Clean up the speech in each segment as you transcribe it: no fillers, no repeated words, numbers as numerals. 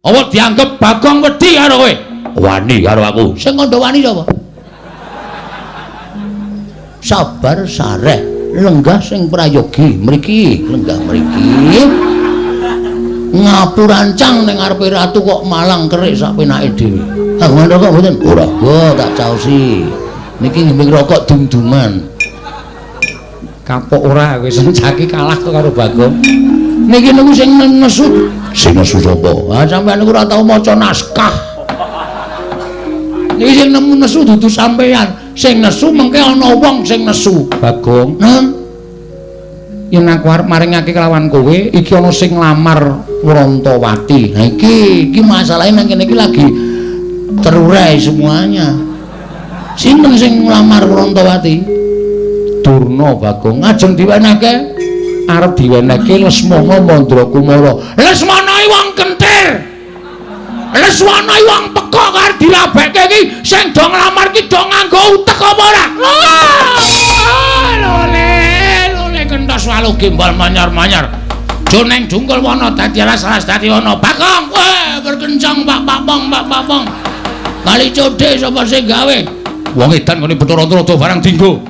Apa dianggep Bagong wedi karo kowe? Wani karo aku. Sing kandha wani sapa? Sabar sareh, lenggah sing prayogi mriki, lenggah mriki. Ngapurancang ning ngarepe ratu kok malang kerik sak penake dhewe. Kagungan rokok mboten? Ora. Go tak caosi. Niki ngimbing rokok dum-duman. Kapok ora kowe sencaki kalah kok karo Bagong. Niki niku sing nesu. Sing nesu sapa? Ah sampeyan niku ora tau maca naskah. Niki sing nemu nesu dudu sampeyan. Sing nesu mengke ana wong sing nesu. Bagong. Neng. Yen aku arep maringake kelawan kowe, iki ana sing nglamar Wrontowati. Nah iki masalahe nang kene iki lagi terurai semuanya. Sinten sing nglamar Wrontowati? Durna Bagong. Ajeng diwenehke? Arep diwenehke Lesmana Mandrakumara. Lesmana iki wong kentir. Lesmana iki wong pekok arep dilabekke iki sing do nglamar iki do nganggo utek apa ora? Lole, lole kentos walu gimbal manyar-manyar. Joneng jungkul wana dadi alas-alas dadi wana. Bagong, weh berkencang Pak Papong, Pak Papong. Kali codhe sapa sing gawe? Wong edan ngene Bathara Antarada barang dinggo.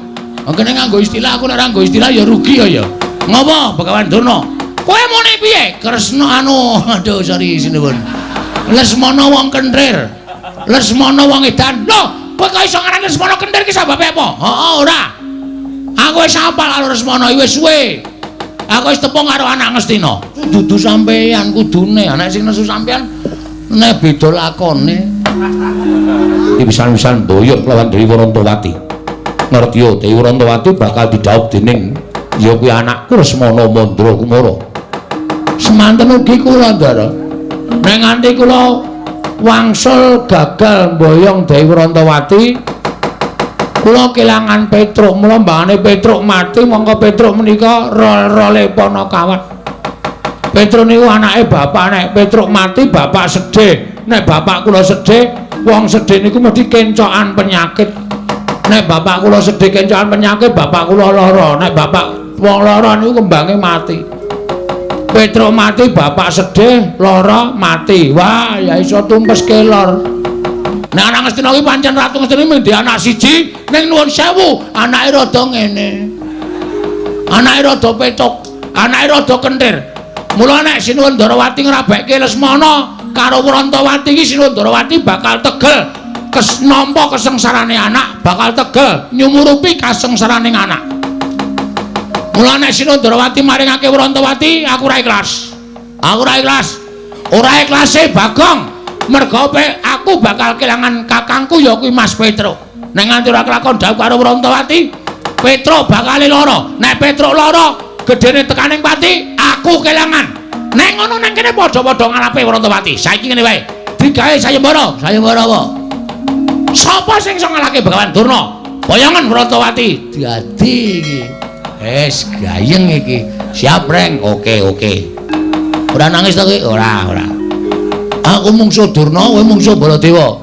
Kene nganggo istilah, aku nek ora nganggo istilah ya rugi ya ya. Ngopo Begawan Durna? Kowe muni piye? Kresna anu, aduh sorry sinuwun. Lesmana wong kenthir. Lesmana wong edan. Lho, kowe kok iso ngarani Lesmana kenthir ki sababe apa? Heeh, ora. Aku wis hafal karo Lesmana iki wis suwe. Aku wis tepung karo anak Ngastina. Dudu sampeyan kudune, anak sing nesu sampeyan nek beda lakone. Iki pisan-pisan boyok lawan Dewi Wrontowati. Ngerti yo Dewi Wrontowati bakal didhaup dening ya kuwi anakku Lesmana Mandrakumara. Semanten ugi kula, Ndara. Nek nganti kula wangsul gagal mboyong Dewi Wrontowati, kula kelangan Petruk. Mula mbangane Petruk mati, mongko Petruk menika rol-role Panakawan. Petruk niku anake bapak, nek Petruk mati bapak sedih. Nek bapak kula sedih, wong sedih niku mesti kencokan penyakit. Nek bapak kula sedih kencokan penyakit, bapak kula lara. Nek bapak wong lara niku kembange mati. Petruk mati, bapak sedih, lara, mati. Wah, ya iso tumpes kelor. Nek anak Ngastina kuwi pancen Ratu Ngastina mung anak siji, ning nuwun sewu, anake rada ngene. Anake rada petuk, anake rada kenthir. Mula nek Sinuwun Ndarawati ngrabekke Lesmana karo Wrontowati iki, Sinuwun Ndarawati bakal tegel nampa kesengsarane anak, bakal tegel nyumurupi kasengsarane anak. Mula nek Sinuwun Ndarawati maringake Wrontowati, aku ora ikhlas. Aku ora ikhlas. Ora ikhlase Bagong. Merga aku bakal kelangan kakangku ya kuwi Mas Petruk. Nek nganti ora kelakon dhawuh karo Wrontowati, Petruk bakal lara. Nek Petruk lara, gedene tekaning pati, aku kelangan. Nek ngono nang kene padha-padha ngalape Wrontowati. Saiki ngene wae. Digawe sayembara. Sayembara apa? Sapa sing iso ngalahke Begawan Durna? Boyongan Wrontowati. Dadi iki. Wis gayeng iki. Siap, Reng. Oke, oke. Ora nangis to kowe? Ora, ora. Aku mungsuh Durna, kowe mungsuh Baladewa.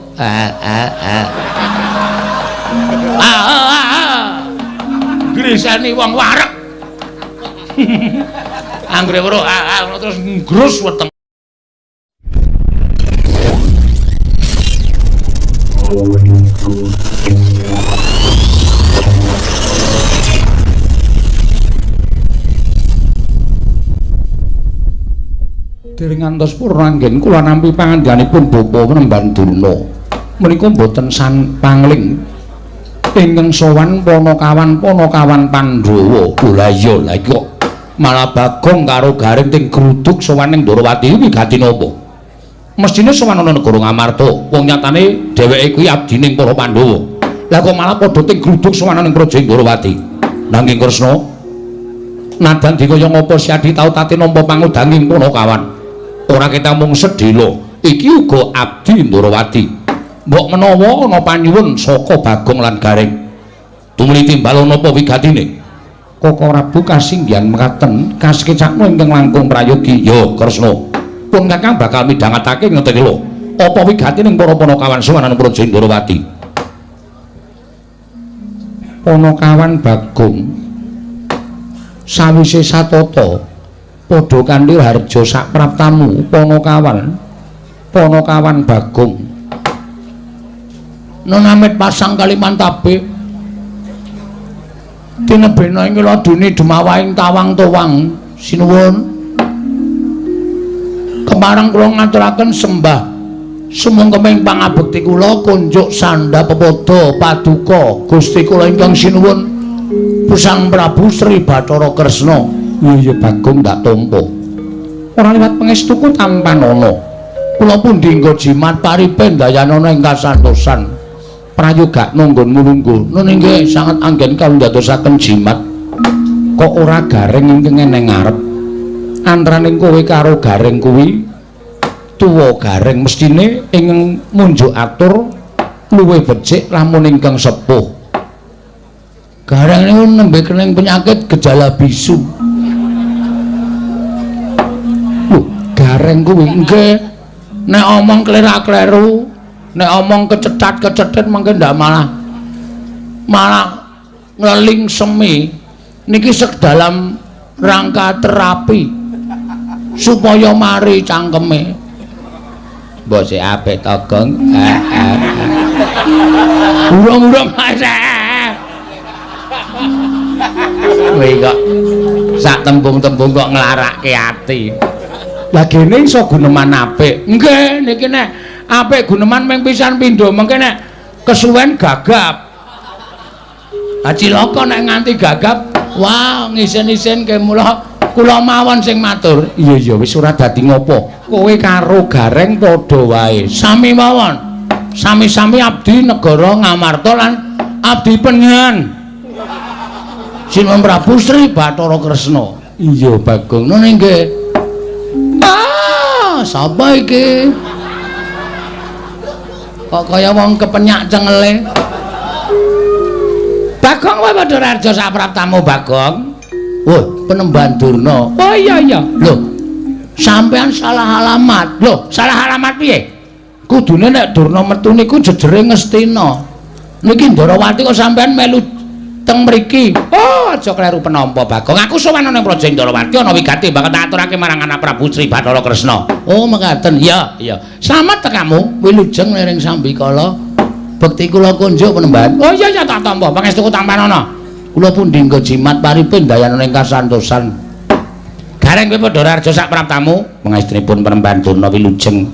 Grisani wong wareg. Anggere weruh ngono terus nggrus weteng. Dereng ngantos purna anggen kula nampi pangandikanipun Bapa Penemban Durna. Menika mboten san pangling ingkang sowan panakawan-panakawan Pandhawa. Lha iya, lha iki kok malah Bagong karo Gareng ting gruduk sowan ning Ndorowati wigati napa? Mestine sowan ana negara Ngamarta. Wong nyatane dheweke kuwi abdining para Pandhawa. Lah kok malah padha ting gruduk sowan ning Praja Ndorowati. Nanging Kresna, nadan dikaya ngapa Siadi tau tate nampa pangudanging panakawan. Ora kita mung sedhela, iki uga abdi Ndorowati. Mbok menawa ana panyuwun saka Bagong lan Gareng. Tumuli timbal napa wigatine? Koko Prabu kasinggihan mekaten kasekecakno ingkang langkung prayogi. Ya, Kresna. Pun Kakang bakal midhangetake ngeteni lho. Apa wigatine para panakawan sowan Praja Ndorowati? Panakawan Bagong sawise satata padha kanthi harja sak praptamu panakawan Ponokawan Bagong. Nun amit pasang Kalimantabe. Tinebena ing laduni dumawahing tawang towang. Sinuwun. Kepareng kula ngaturaken sembah sumungkeming pangabekti kula kunjuk sandha pepoda paduka Gusti kula ingkang sinuwun Pusang Prabu Sri Bathara Kresna. Iya Bagong tak tampa. Ora liwat pangestuku tampanana. Kula pundi nggo jimat paripe ndayanana ing kasantosan. Prayogakna nggonmu lungguh. Nun inggih sanget anggen kawula ndadosaken jimat. Kok ora gareng ingkang eneng ngarep? Antaraning kowe karo gareng kuwi tuwa gareng mestine ing munjuk atur luwih becik lamun ingkang sepuh. Gareng niku nembe kening penyakit gejala bisu. Lho, gareng kuwi nggih nek omong klera-kleru, nek omong kecetat-kecetit mangke ndak malah malah ngleling semi. Niki sek dalam rangka terapi supaya mari cangkeme. Mbok sik apik to, Gong. Urung-urung kowe kok sak tembung-tembung kok nglarake ati. Lah gene iso guneman apik. Nggih, niki nek apik guneman ming pisan pindho, mengke nek kesuwen gagap. Ha cilaka nek nganti gagap, wah ngisin-isin ke mula kula mawon sing matur. Iya iya wis ora dadi ngopo. Kowe karo gareng padha wae. Sami mawon. Sami-sami abdi negara Ngamarta lan abdi penyen. Sinuwun Prabu Sri Bathara Kresna. Iya Bagong. Nun inggih. Ah, sapa iki? Kok kaya wong kepenyak cengele. Bagong wae padha raja sapraptamu Bagong. Wah, Penemban Durna. Oh iya iya. Lho, sampean salah alamat. Lho, salah alamat piye? Kudune nek Durna metu niku jejere Ngastina. Niki Ndarawati kok sampean melu teng mriki. Oh, aja kleru penampa Bagong. Aku sowan ana Praja Ndarawati ana wigati bakal tak aturake marang anak Prabu Sri Bathara Kresna. Oh, mekaten. Iya, iya. Slamet tekamu wilujeng liring sambikala. Bekti kula kunjuk Penemban. Oh iya iya tak tampa. Pangestuku tampanana. Kula pundi nggo jimat paripe ndayanana ing kasantosan. Gareng kowe padha raja sak praptamu. Pangestunipun Penemban Durna wilujeng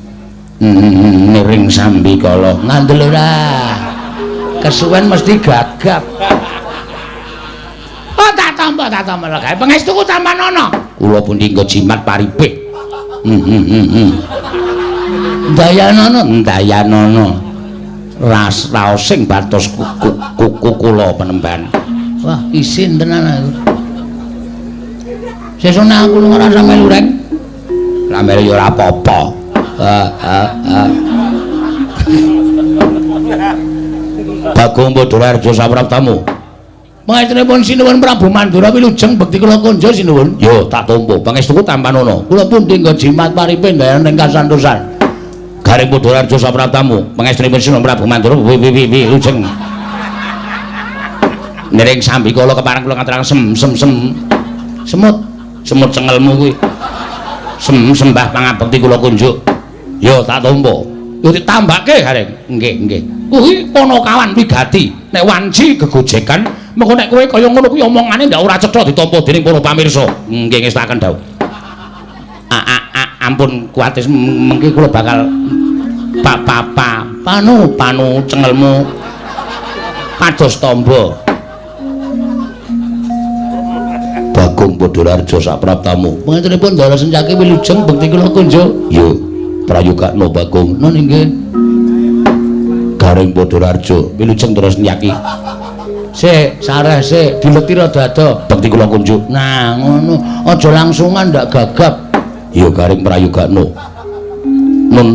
niring sambikala. Ngandel ora. Kesuwen mesti gagap. Oh tak tampa lho gawe pangestuku tampanana. Kula pundi nggo jimat paripe. Ndayanana, ndayanana. Ras raosing batos kuku kula Penemban. Wah, isin tenan aku. Sesuk nek aku ora sampe lureng. Lah melu ya ora apa-apa. Bagong Padhararja sapraptamu. Pangestunipun sinuwun Prabu Mandura wilujeng bekti kula kunjuk sinuwun. Yo tak tampa. Pangestuku tampanana. Kula pundi nggo jimat paripe ndayan ing kasantosan. Gareng Padhararja sapraptamu. Pangestunipun sinuwun Prabu Mandura wilujeng. Niring sambikala kepareng kula ngaturaken sem sem sem. Semut, semut cengelmu kuwi. Sem sembah pangabekti kula kunjuk. Yo tak tampa. Yo ditambake Gareng. Nggih, nggih. Kuwi ponokawan wigati. Nek wanci gegojekan, mengko nek kowe kaya ngono kuwi omongane ndak ora cetha ditampa dening para pamirsa. Nggih ngestaken dawuh. Ampun kuwatir mengki kula bakal pa pa pa panu panu cengelmu pados tamba. Bagong Padhararja sapraptamu. Pangestunipun Ndara Sencaki wilujeng bekti kula kunjuk. Yo prayogakna Bagong. Nun inggih. Gareng Padhararja wilujeng Ndara Sencaki. Sik, sareh sik, dileti rada ado. Bekti kula kunjuk. Nah, ngono. Aja langsungan ndak gagap. Yo Gareng prayogakna. Nun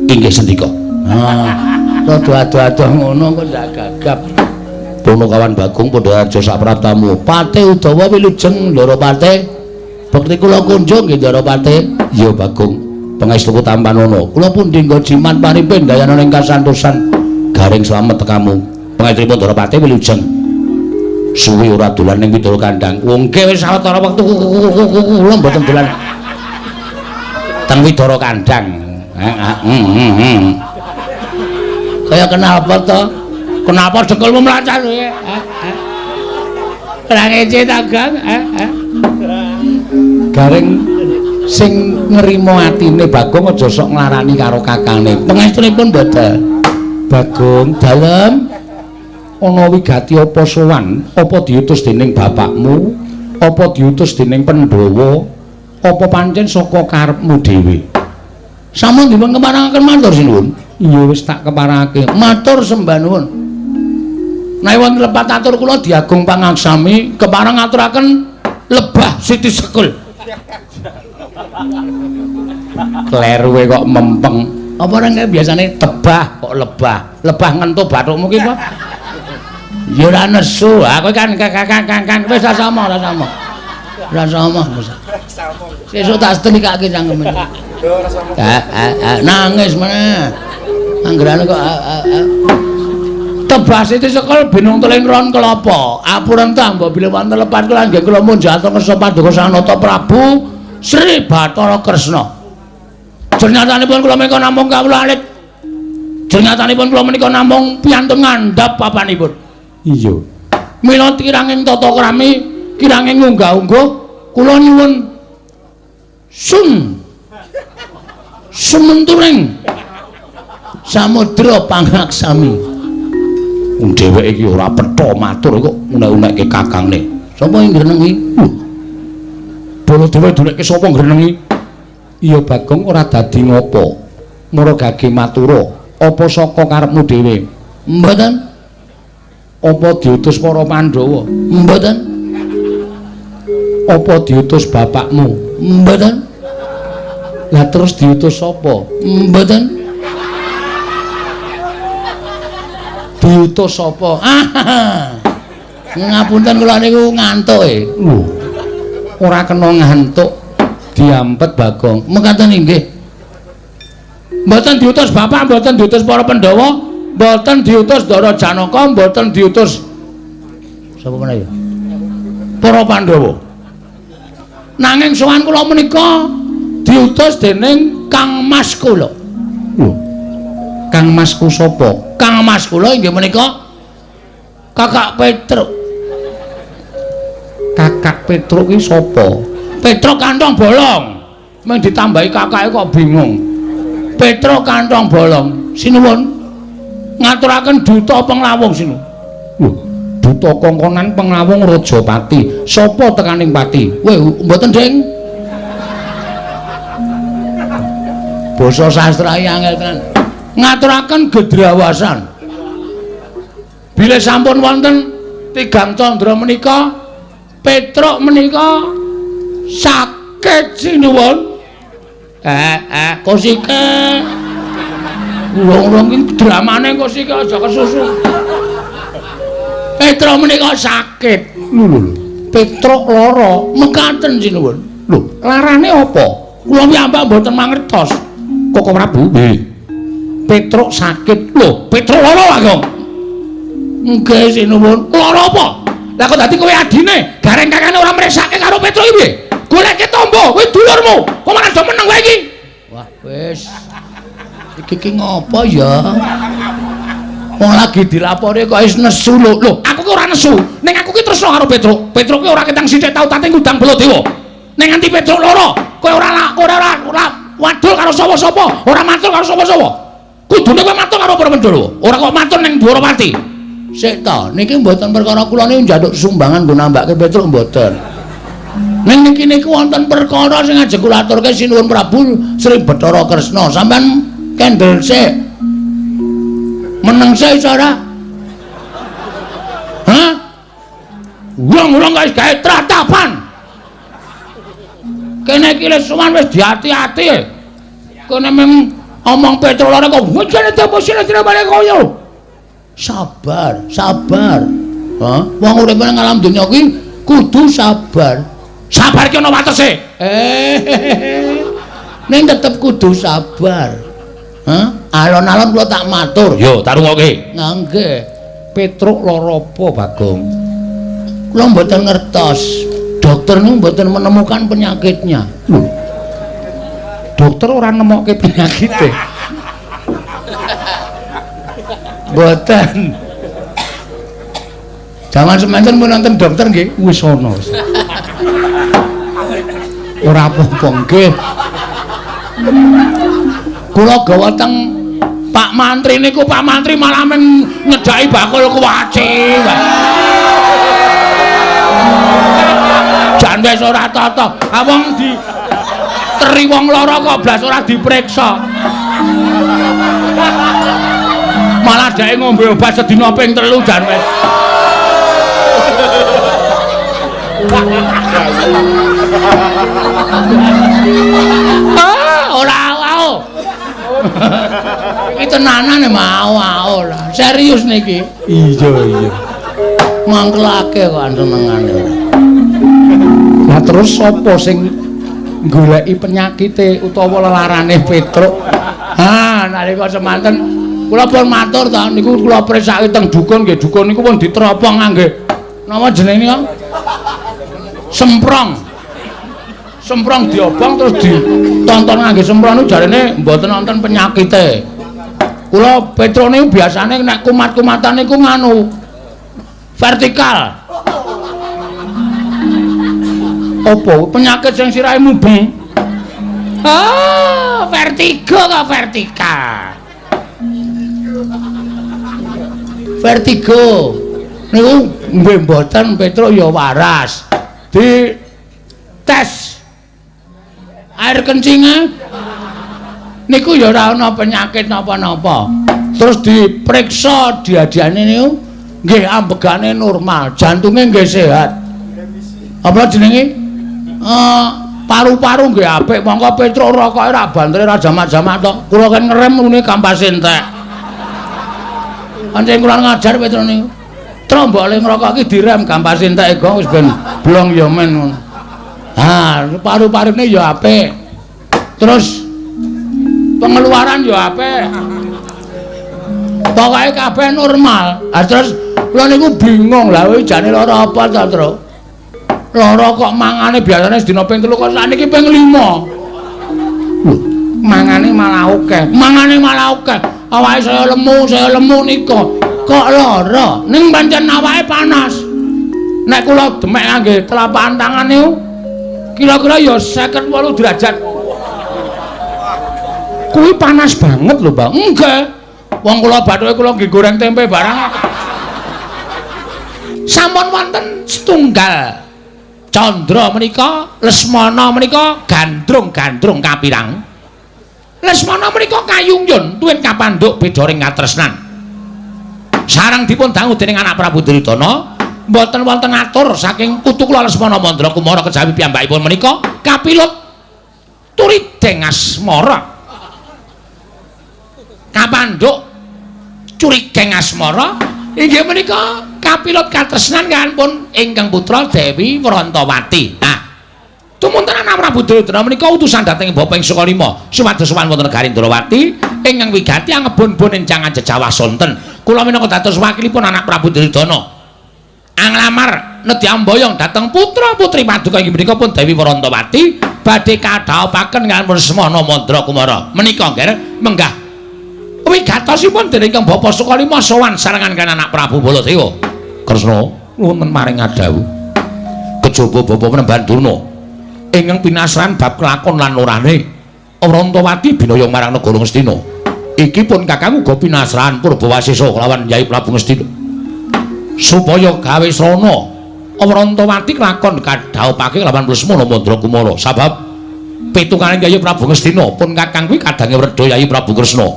inggih sendika. Ah, rada ado-ado ngono kok ndak gagap. Ponokawan Bagong Padhararja sapraptamu. Pate Udawa wilujeng Ndara Pate. Bekti kula kunjuk nggih Ndara Pate. Ya Bagong, pangestuku tampanana. Kula pundi nggo jimat paripe ndayanana ing kasantosan. Gareng slamet tekamu. Pangestunipun Ndara Pate wilujeng. Suwi ora dolan ning Widara Kandang. Wong nggih wis sawetara wektu kula mboten dolan. Teng Widara Kandang. Heeh. Kaya kenapa to? Kenapa dengkulmu mlacat kowe? Ora ngece ta, Gang? Gareng sing ngrimo atine Bagong aja sok nglarani karo kakangne. Pangestunipun mboten. Bagong, dalem ana wigati apa sowan? Apa diutus dening bapakmu? Apa diutus dening Pandhawa? Apa pancen saka karepmu dhewe? Sampun dipun keparengaken matur sinuwun. Iya wis tak keparengake. Matur sembah nuwun. Nek wonten lepat atur kula diagung pangaksami kepareng ngaturaken lebah Siti Sekul. Kleruwe kok mempeng. Apa ora kae biasane tebah kok lebah. Lebah ngentu bathukmu ki apa? Ya ora nesu. Ha kowe kan kang wis ora sama, ora sama. Ora sama. Sesuk tak setrikake cangkeme. Nangis meneh. Anggerane kok Tebah Siti Sekul binung teling ron kelapa. Apurentah mbok bilih wonten lepat kula nggih kula munjata kersa paduka Sang Nata Prabu Sri Bathara Kresna. Jernyatanipun kula menika namung kawula alit. Jernyatanipun kula menika namung piyantun ngandhap papanipun. Iya. Mila kiranging tata krami, kiranging unggah-ungguh kula nyuwun sun sumenturing samudra pangaksami. Wong dheweke iki ora petha matur kok unek-unekke kakangne. Sapa sing ngrenengi? Baladewa dunekke sapa ngrenengi? Iya Bagong ora dadi ngopo. Mara gage matura, apa saka karepmu dhewe? Mboten. Apa diutus para Pandhawa? Mboten. Apa diutus bapakmu? Mboten. Lah terus diutus sapa? Mboten. Diutus sapa? Ngapunten kula niku ngantuk e. Lho. Ora kena ngantuk. Diampet Bagong. Mekaten inggih. Mboten diutus bapak, mboten diutus para Pandhawa, mboten diutus Ndara Janaka, mboten diutus sapa meneh ya? Para Pandhawa. Nanging sowan kula menika diutus dening Kang Mas kula. Lho. Kang Masku sapa? Kang Mas kula inggih menika Kakak Petruk. Kakak Petruk ki sapa? Petruk kantong bolong. Mung ditambahi kakake kok bingung. Petruk kantong bolong. Sinuwun. Ngaturaken duta penglawung sinuwun. Lho, duta kongkonan penglawung Rajapati. Sapa tekaning pati? Weh, mboten, Ding. Basa sastra iki angel tenan. Ngaturaken gedrawasan. Bilih sampun wonten tigang candra menika, Petruk menika sakit sinuwun. Kosike. Urung-urung iki dramane kosike aja kesusu. Petruk menika sakit. Lho lho lho. Petruk lara, mekaten sinuwun. Lho, larane apa? Kula piyambak mboten mangertos. Koko Prabu? Nggih. Petruk sakit. Lho, Petruk lara, Bagong. Nggih sinuwun. Lara apa? Lah kok dadi kowe adine, gareng kakane ora mresake karo Petruk iki piye? Goleke tombo, kowe dulurmu. Kok malah do meneng kowe iki? Wah, wis. Iki ki ngopo ya? Wong lagi dilapori kok wis nesu lho. Lho, aku ki ora nesu. Ning aku ki tresno karo Petruk. Petruk ki ora ketang sithik tau tate ngundang Baladewa. Ning nganti Petruk lara, kowe ora ora wadul karo sapa-sapa, ora matur karo sapa-sapa. Kudune kowe matur karo para Pandhawa, ora kok matur ning Dwarawati. Sik ta, niki mboten perkara kula niku njaluk sumbangan nggo nambake Petruk mboten. Ning niki niku wonten perkara sing ajeng kula aturke sinuwun Prabu Sri Bathara Kresna. Sampeyan kendel sik. Meneng sik iso ora? Hah? Wong-wong kok wis gawe tratapan. Kene iki wis sowan wis diati-ati. Kene meng omong Petruk lara kok wujane apa sira balik koyo. Sabar, sabar. Hah? Wong urip nang alam donya kuwi kudu sabar. Sabar ki ana watese. Ning tetep kudu sabar. Hah? Alon-alon kula tak matur. Yo, tak rungokke. Nggih. Petruk lara apa, Bagong? Kula mboten ngertos. Dokter niku mboten menemukan penyakitnya. Lho. Dokter ora nemokke penyakite. Mboten. Jaman semanten pun nonton dokter nggih wis ana. Ora apa-apa nggih. Kula gawa teng Pak Mantri niku, Pak Mantri malah men nyedhaki bakul kuwaci. Jan wis ora tata. Ha wong di teri wong lara kok blas ora diperiksa. Malah dheke ngombe obat sedina ping 3 jan wis. Ah, ora au. Iki tenanan mau au lah. Serius niki. Iya, iya. Mangkelake kok senengane. Lah terus sapa sing goleki penyakite utawa lelarane Petruk? Ha, nalika semanten kula pun matur ta niku kula presake teng dukun nggih, dukun niku pun diteropong ngangge napa jenenge niku? Semprong. Semprong diobong terus ditonton ngangge semprong niku jarene mboten wonten penyakite. Kula Petruk niku biasane nek kumat-kumatan niku nganu vertikal. Apa penyakit sing sirahe mubeng? Ah, vertigo kok vertikal. Vertigo niku nggih mboten Petruk ya waras. Di tes air kencingnya niku ya ora ana penyakit napa-napa. Terus diperiksa diadiane niku nggih ambegane normal, jantunge nggih sehat. Apa jenenge? Paru-paru nggih apik, mongko Petruk rokoke ra bantere ra jamak-jamak tok. Kula kan ngerem ngene kampas entek. Pancen kula ngajar Petruk niku. Trok mbok le ngrokok iki direm kampas entek gong wis ben blong ya men ngono. Ha, paru-parune ya apik. Terus pengeluaran ya apik. Pokoke kabeh normal. Ha terus kula niku bingung lah kuwi jane lara apa to, Truk? Lara kok mangane biasane sedina ping 3 kok sakniki ping 5. Lho, mangane malah akeh. Mangane malah akeh. Awake saya lemu nika. Kok lara? Ning pancen awake panas. Nek kula demek ngangge telapak tangan niku kira-kira ya 58 derajat. Kuwi panas banget lho, Mbak. Nggih. Wong kula bathuke kula nggih goreng tempe barang. Sampun wonten setunggal candra menika Lesmana menika gandrung-gandrung kapirang. Lesmana menika kayungyun tuwin kapandhuk bedaring katresnan. Sareng dipun dangu dening anak Prabu Duryudana, mboten wonten atur saking putu kula Lesmana Mandra Kumara kejawi piyambakipun menika kapilut turideng asmara. Kapandhuk curigeng asmara inggih menika kapilut katresnan kaliyan ingkang putra Dewi Wrantawati. Nah, tumunten anak Prabu Duryudana menika utusan dhateng Bapa ing Sukalima supados sowan wonten negari Ndrawati ingkang wigati angebun-bun encangan jejawah sonten. Kula minangka dados wakilipun anak Prabu Duryudana anglamar nedhi amboyong dhateng putra-putri paduka inggih menika pun Dewi Wrantawati badhe kadhaupaken kaliyan Lesmana Mandra Kumara. Menika nggih menggah wigatosipun dening Kang Bapa Sukalima sowan sarengan kaliyan anak Prabu Baladewa. Kresna nuwun maring adhawuh. Kejaba Bapa Penemban Durna ingkang pinasran bab kelakon lan lorane Wrantawati binaya marang negara Ngastina. Iki pun kakang uga pinasran Purbawasesa kelawan Yai Prabu Ngastina. Supaya gawe srana Wrantawati kelakon kadhaupake kelawan Lesmana Mandra Kumara. Sabab pitungane Yai Prabu Ngastina pun kakang kuwi kadange wredha Yai Prabu Kresna.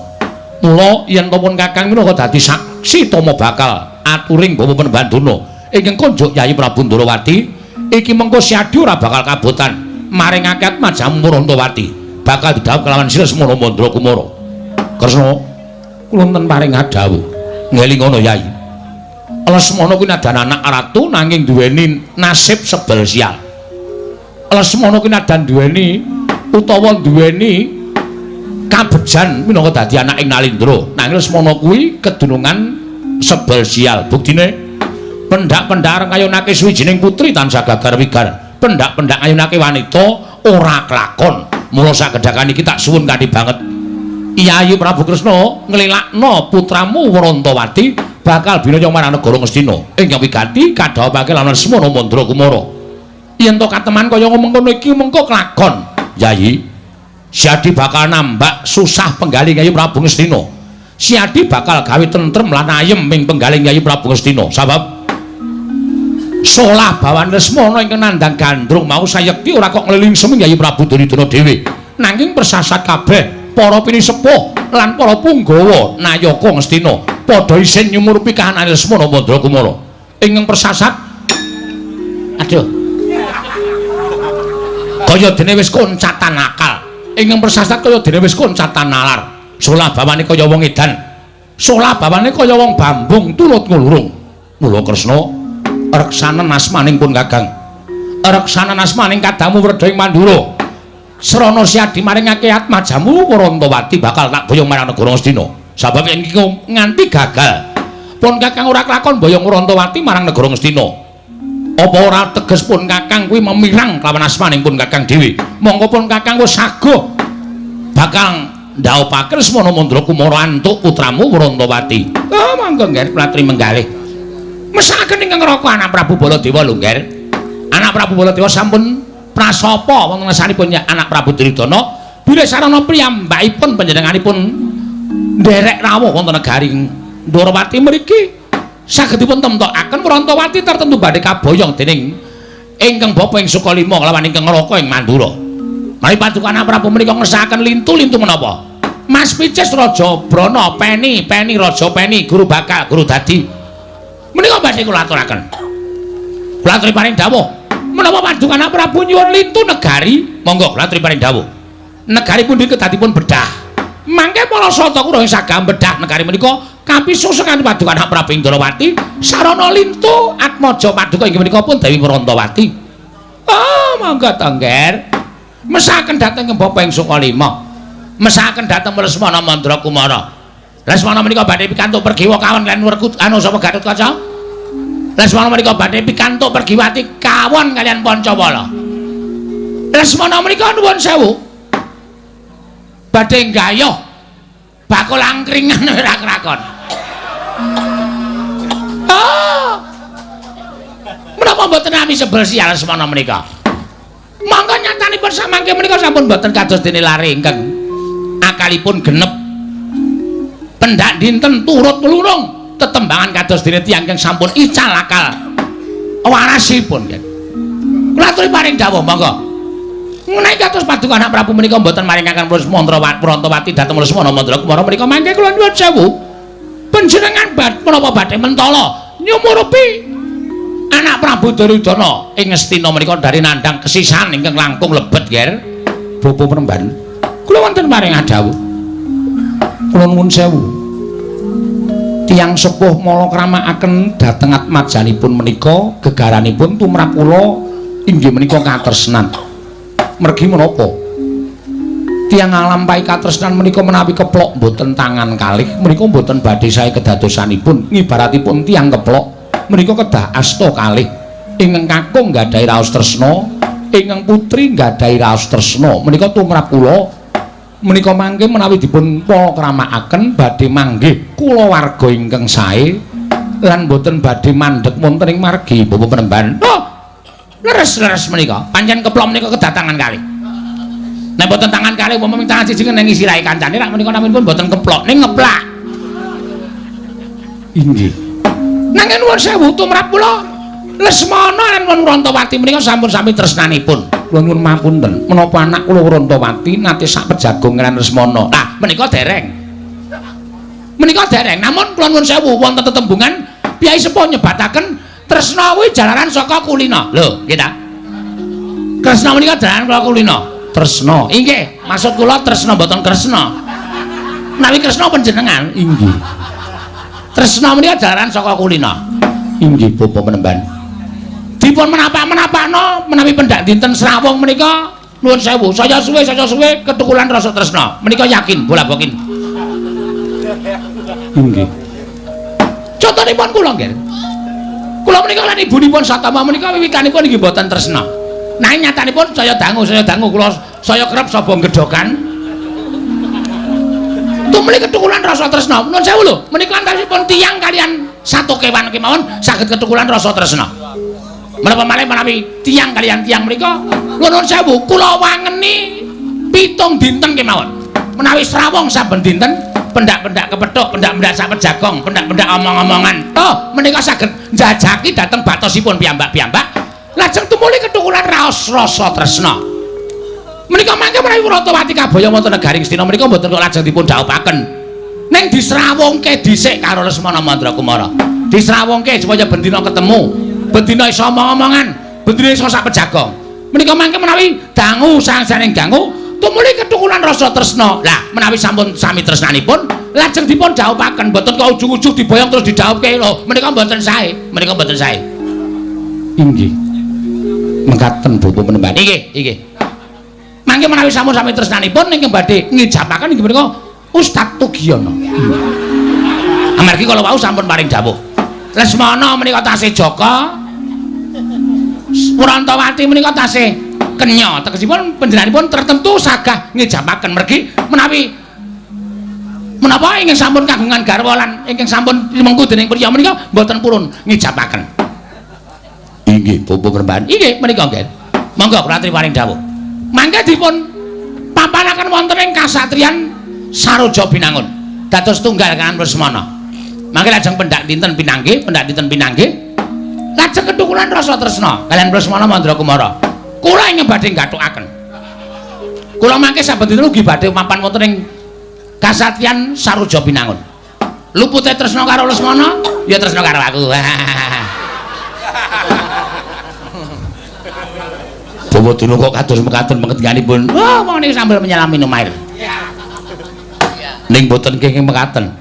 Mula yen to pun kakang minangka dadi saksi tama bakal aturing Bapa Penemban Durna ingkang konjuk Yai Prabu Ndrawati iki mengko siadi ora bakal kabotan maringake atmajamu Wrantawati bakal didhawuh kelawan Sri Lesmana Mandra Kumara. Kresna kula wonten paring adhawuh ngelingono Yai. Lesmana kuwi nadan anak ratu nanging duweni nasib sebel sial. Lesmana kuwi nadan duweni utawa duweni kabejan minangka dadi anak ing Nalindra. Nanging Lesmana kuwi kedunungan sebel sial. Buktine pendak-pendak ngayunake suwijining putri tansah gagar wigar. Pendak-pendak ngayunake wanita ora kelakon. Mula sakedhakan iki tak suwun kanthi banget. Yayi Prabu Kresna nglilakno putramu Wrantawati bakal binaya marang negara Ngastina. Ingkang wigati kadhawuhake lan Lesmana Mandra Kumara. Yen to kateman kaya mengkono iki mengko kelakon. Yayi, Siadi bakal nambak susah penggalih Yayi Prabu Ngastina. Siadi bakal gawe tentrem lan ayem ing penggalih Yayi Prabu Ngastina. Sabab solah bawan Lesmana ingkang nandhang gandrung mau sayekti ora kok ngliling semi Yayi Prabu Duryudana dhewe. Nanging persasat kabeh para pinisepuh lan para punggawa nayaka Ngastina padha isin nyumurupi kahanan Lesmana Mandra Kumara. Ingkang persasat aduh kaya dene wis koncatan akal. Ingkang persasat kaya dene wis koncatan nalar. Solah bawane kaya wong edan. Solah bawane kaya wong bambung turut nglurung. Mula Kresna reksanen asmaning pun Kakang. Reksanen asmaning kadamu wredha ing Mandura. Srana Siadi maringake atmajamu Wrantawati bakal tak boyong marang negara Ngastina. Sabab yen iki nganti gagal, pun Kakang ora kelakon boyong Wrantawati marang negara Ngastina. Apa ora teges pun Kakang kuwi memirang kelawan asmaning pun Kakang dhewe. Mongko pun Kakang wis saguh bakal ndhaupake Lesmana Mandra Kumara antuk putramu Wrantawati. Oh, monggo Ngger Platri menggalih. Mesakaken ingkang Raka anak Prabu Baladewa lho, Ngger. Anak Prabu Baladewa sampun prasapa wonten ngersanipun anak Prabu Duryudana bilih sarana piyambakipun panjenenganipun nderek rawuh wonten negari Ndorowati mriki saged dipun temtokaken Wrantawati tertentu badhe kaboyong dening ingkang bapa ing Sukalima kelawan ingkang Raka ing Mandura. Mari paduka anak Prabu menika ngersakaken lintu-lintu menapa? Mas Picis Raja Brana Peni, Peni Raja Peni, guru bakal guru dadi. Menika badhe kula aturaken. Kula aturi paring dawuh. Menapa paduka anak Prabu nyuwun lintu negari? Monggo kula aturi paring dawuh. Negari pundi kedadipun bedah. Mangke para sata kura ing sagah bedah negari menika kapisosekan paduka anak Prabu ing Ndorowati sarana lintu atmaja paduka inggih menika pun Dewi Wrantawati. Oh, monggo to, Ngger. Mesaken dhateng bapa ing Sukalima. Mesaken dhateng Lesmana Mandra Kumara. Lesmana menika badhe pikantuk pergiwa kawon kaliyan Werkut anu sapa Gatotkaca? Lesmana menika badhe pikantuk pergiwati kawon kaliyan Pancawala. Lesmana menika nuwun sewu. Badhe nggayuh bakul angkringan ora krakon. Oh. Menapa mboten ami sebel sial Lesmana menika? Monggo nyatanipun samangke menika sampun mboten kados dene lare ingkang akalipun genep. Pendak dinten turut mlurung tetembangan kados dene tiyang ingkang sampun ical akal warasipun. Kula aturi paring dawuh monggo. Menawi kados paduka anak Prabu menika mboten maringaken Wrantawati dhateng Lesmana Mandra Kumara menika mangke kula nyuwun sewu. Panjenengan menapa badhe mentala nyumurupi anak Prabu Duryudana ing Ngastina menika dari nandhang kesisan ingkang langkung lebet, Ger. Bapak Penemban, kula wonten paring dawuh. Kula nuwun sewu. Tiyang sepuh mala kramakaken dhateng atmajanipun menika gegaranipun tumrap kula inggih menika katresnan. Mergi menapa? Tiyang nglampahi katresnan menika menawi keplok mboten tangan kalih menika mboten badhe sae kedadosanipun. Ngibaratipun tiyang keplok menika kedah asta kalih. Ingkang kakung nggadahi raos tresna, ingkang putri nggadahi raos tresna. Menika tumrap kula menika mangke menawi dipun pala kramakaken badhe manggih kulawarga ingkang sae lan mboten badhe mandheg wonten ing margi Bapak Penemban. Oh, leres-leres menika. Pancen keplok menika kedatangan kalih. Nek mboten tangan kalih umpama ming tangan siji ngenengi sirahe kancane rak menika naminipun mboten keplok ning ngeplak. Inggih. Nanging nuwun sewu tumrap kula Lesmana lan Wrantawati menika sampun sami tresnanipun. Kula nyuwun mapunten, menapa anak kula Wrantawati nate sak pejagung kaliyan Lesmana? Lah, menika dereng. Menika dereng, namun kula nyuwun sewu wonten tetembungan piyai sepuh nyebataken tresna kuwi jalaran saka kulina. Lho, nggih ta? Kresna menika jalaran kula kulina. Tresna. Inggih, maksud kula tresna mboten Kresna. Menawi Kresna panjenengan, inggih. Tresna menika jalaran saka kulina. Inggih, Bapak Penemban. Dipun menapak-menapakno menawi pendak dinten srawung menika nuwun sewu, saya suwe ketukulan rasa tresna. Menika yakin bola bokin. Inggih. Contonipun kula nggih. Kula menika lan ibunipun Satama menika wiwitanipun inggih mboten tresna. Nanging nyatanipun saya dangu kula saya kerep saba gedhokan. Tumuli ketukulan rasa tresna. Nuwun sewu lho, menika antawisipun tiyang kalian satu kewan kemawon saged ketukulan rasa tresna. Menapa malih menawi tiyang kalian tiyang menika nuwun sewu kula wangeni 7 dinten kemawon. Menawi srawung saben dinten pendak-pendak kepethuk, pendak-pendak sak pejagong, pendak-pendak omong-omongan. Oh, menika saged njajaki dhateng batosipun piyambak-piyambak. Lajeng tumuli ketukulan raos rasa tresna. Menika mangke menawi Wratawati kabaya wonten negari Ngastina menika mboten kok lajeng dipun dhawuhaken. Ning disrawungke dhisik karo Lesmana Mandrakumara. Disrawungke supaya bendina ketemu, bendina iso omong-omongan, bendina iso sak pejagong. Menika mangke menawi dangu sasaning dangu tumuli ketukulan rasa tresna. Lah menawi sampun sami tresnanipun lajeng dipun dhawuhaken, mboten kok ujug-ujug diboyong terus didhawuhke lho. Menika mboten sae, menika mboten sae. Inggih. Mekaten Bapak Penemban. Inggih, inggih. Mangke menawi sampun sami tresnanipun ingkang badhe ngijabaken inggih menika Ustaz Tugiono. Amargi kala wau sampun paring dawuh. Lesmana menika tasih jaka, Wrantawati menika tasih kenya. Tegesipun panjenenganipun tertentu sagah ngijabaken mergi menawi menapa ingkang sampun kagungan garwa lan ingkang sampun limengku dening priya menika mboten purun ngijabaken. Inggih, Bapak Penemban. Inggih, menika nggih. Monggo kula aturi paring dawuh. Mangke dipun papanaken wonten ing kasatriyan Saroja Binangun. Dados tunggal kaliyan Lesmana. Mangke lajeng pendak dinten pinanggih, pendak dinten pinanggih. Lajeng ketukulan rasa tresna kaliyan Lesmana Mandrakumara. Kula ingkang badhe nggathukaken. Kula mangke saben dinten ugi badhe mapan wonten ing kasatriyan Saroja Binangun. Lupute tresna karo Lesmana, ya tresna karo aku. Bawa dulu kok kados mekaten pengertianipun. Wah, wong niku sambil menyelam minum air. Ning boten kenging mekaten.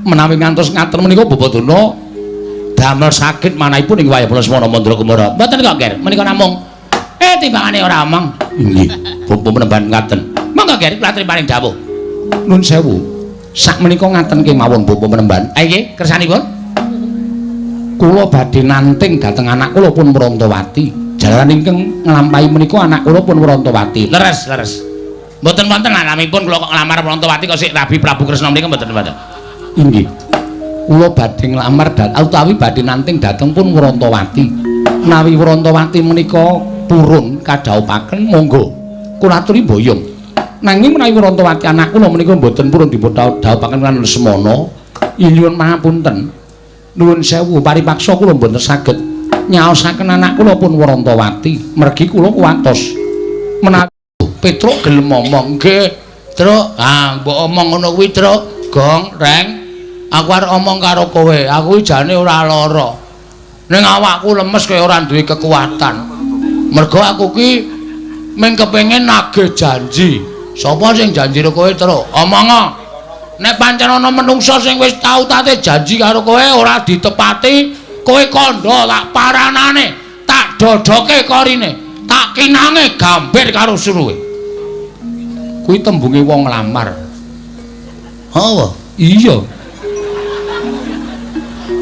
Menawi ngantos ngaten menika Bapak Durna damel sakit manahipun ing wayah Lesmana Mandrakumara. Mboten kok, Ger. Menika namung timbangane ora omong. Inggih, Bapak Penemban ngaten. Monggo, Ger, kula aturi paring dawuh. Nun sewu. Sak menika ngaten kemawon Bapak Penemban. Ha nggih, kersanipun. Kula badhe nanting dhateng anak kula pun Wrantawati. Jalaran ingkang nglampahi menika anak kula pun Wrantawati. Leres, leres. Mboten wonten alamipun kula kok nglamar Wrantawati kok sik Rabi Prabu Kresna menika mboten wonten. Inggih. Kula badhe nglamar utawi badhe nanting dhateng pun Wrantawati. Menawi Wrantawati menika purun kadhawuhaken monggo. Kula aturi mboyong. Nanging menawi Wrantawati anak kula menika mboten purun dipun dhawuhaken lan Lesmana, nyuwun pangapunten. Nuwun sewu paripaksa kula mboten saged nyaosaken anak kula pun Wrantawati mergi kula kuwatos menawi Petruk gelem omong. Nggih, Truk. Ah, mbok omong ngono kuwi, Truk. Gong, Reng. Aku arep omong karo kowe. Aku iki jane ora lara. Ning awakku lemes kaya ora duwe kekuatan. Mergo aku ki mung kepengin nagih janji. Sapa sing janji karo kowe, Truk? Omongo. Nek pancen ana menungsa sing wis tau tate janji karo kowe ora ditepati, kowe kandha tak paranane, tak dodoke korine, tak kinange gambir karo suruhe. Kuwi tembunge wong nglamar. Oh, iya.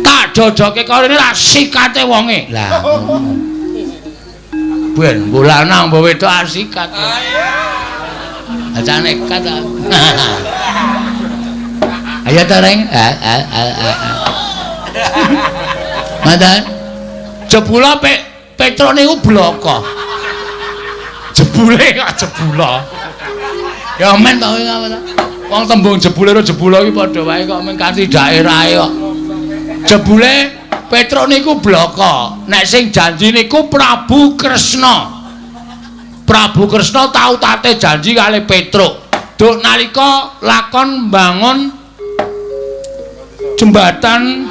Tak dodoke korine tak sikate wonge. Lah ngono. Ben mbok lanang mbok wedok sikat. Aja nekat. Ayo ta, Reng. Mantan. Jebula Petruk niku bloko. Jebule kok jebula. Ya men to kuwi apa to? Wong tembung jebule karo jebula iki padha wae kok men kanthi daerahe kok. Jebule Petruk niku bloko. Nek sing janji niku Prabu Kresna. Prabu Kresna tau tate janji kali Petruk. Duk nalika lakon mbangun jembatan,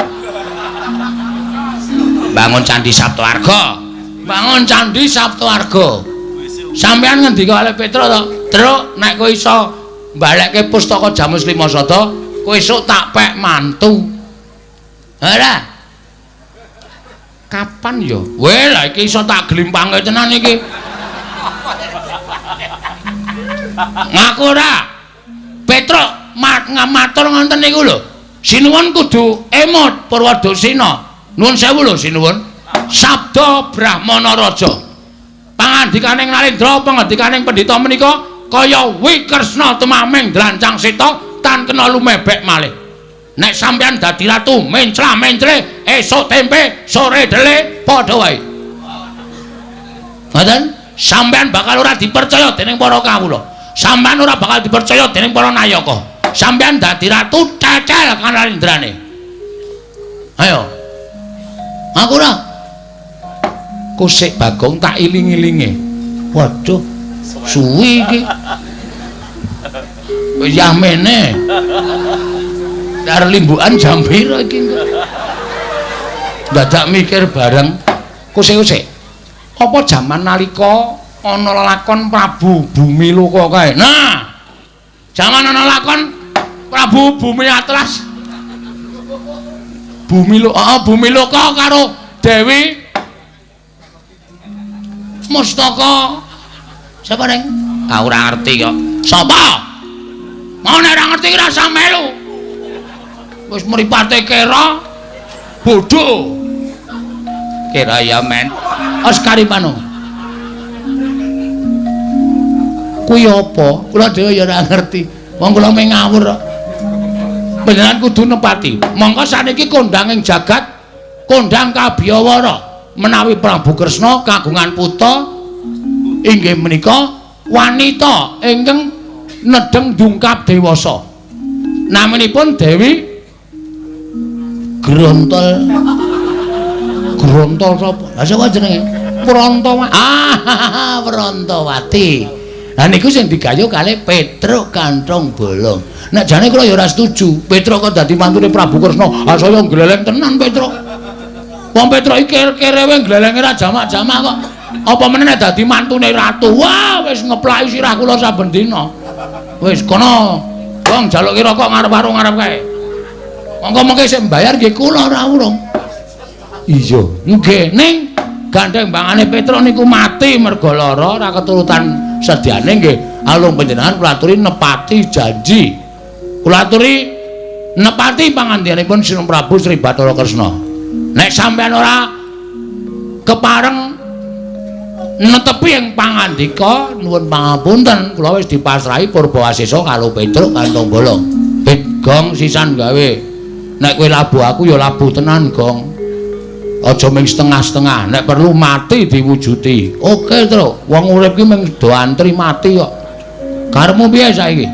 bangun Candi Saptawarga. Bangun Candi Saptawarga. Sampeyan ngendika kalih Petruk to, "Truk, nek kowe iso mbalekke pustaka Jamus Lima Sada, kowe esuk tak pek mantu." Ora. Kapan ya? Weh, lah iki iso tak glimpange tenan iki. Ngaku ora? Petruk matur ngoten niku lho. Sinuwun kudu emot Purwadusina. Nuwun sewu lho sinuwun. Sabda Brahmana Raja. Pangandikaning Narendra, pangandikaning pendhita menika kaya Wikresna tumaming drancang seta tan kena lumebek malih. Nek sampeyan dadi ratu mencla-mencle esuk tempe sore dele padha wae. Ngoten? Sampeyan bakal ora dipercaya dening para kawula. Sampeyan ora bakal dipercaya dening para nayaka. Sampeyan dadi ratu cecel kanarendrane. Ayo. Aku ora. Kusik Bagong tak iling-ilinge. Waduh, suwi iki. Wis yamene. Arep limbukan jam pira iki engko? Dadak mikir bareng. Kusik-kusik. Apa jaman nalika ana lelakon Prabu Bumiloka kae? Nah, jaman ana lakon Prabu Bumi Atlas. Bumiloka, Bumiloka karo Dewi Mustaka. Sapa, Reng? Ah, ora ngerti kok. Sapa? Mau nek ora ngerti ki rasa melu. Wis mripate kera bodho. Kera ya men. Oskaripano. Kuwi apa? Kula dhewe ya ora ngerti. Wong kula mung ngawur kok. Panjenengan kudu nepati. Mongko saniki kondhang ing jagat, kondhang kabiyawara. Menawi Prabu Kresna kagungan putra inggih menika wanita ingkang nedheng dungkap dewasa. Naminipun Dewi Grontol. Grontol sapa? Lah sapa jenenge? Prantawati. Ah, Prantawati. Lah niku sing digayuh kalih Petruk Kanthong Bolong. Nek jane kula ya ora setuju. Petruk kok dadi mantune Prabu Kresna. Ah saya gleleng tenan Petruk. Wong Petruk iki kerewe glelenge ra jamak-jamak kok. Apa meneh nek dadi mantune ratu? Wah, wis ngeplaki sirah kula saben dina. Wis kono. Wong jaluki rokok ngarep warung ngarep kae. Monggo mengke sing mbayar nggih kula ora urung. Iya, nggih ning gandeng bangane Petruk niku mati merga lara ora keturutan sediane nggih. Alung panjenengan kula aturi nepati janji. Kula aturi nepati pangandikanipun Sri Prabu Sri Bathara Kresna. Nek sampeyan ora kepareng netepi ing pangandika nuwun pangapunten kula wis dipasrahi Purbawasesa karo Petruk Kanthong Bolong. Pit Gong sisan gawe. Nek kowe labuh aku ya labuh tenan Gong. Aja ming setengah-setengah, nek perlu mati diwujuti. Oke, Truk. Wong urip ki ming do antri mati kok. Karepmu piye saiki?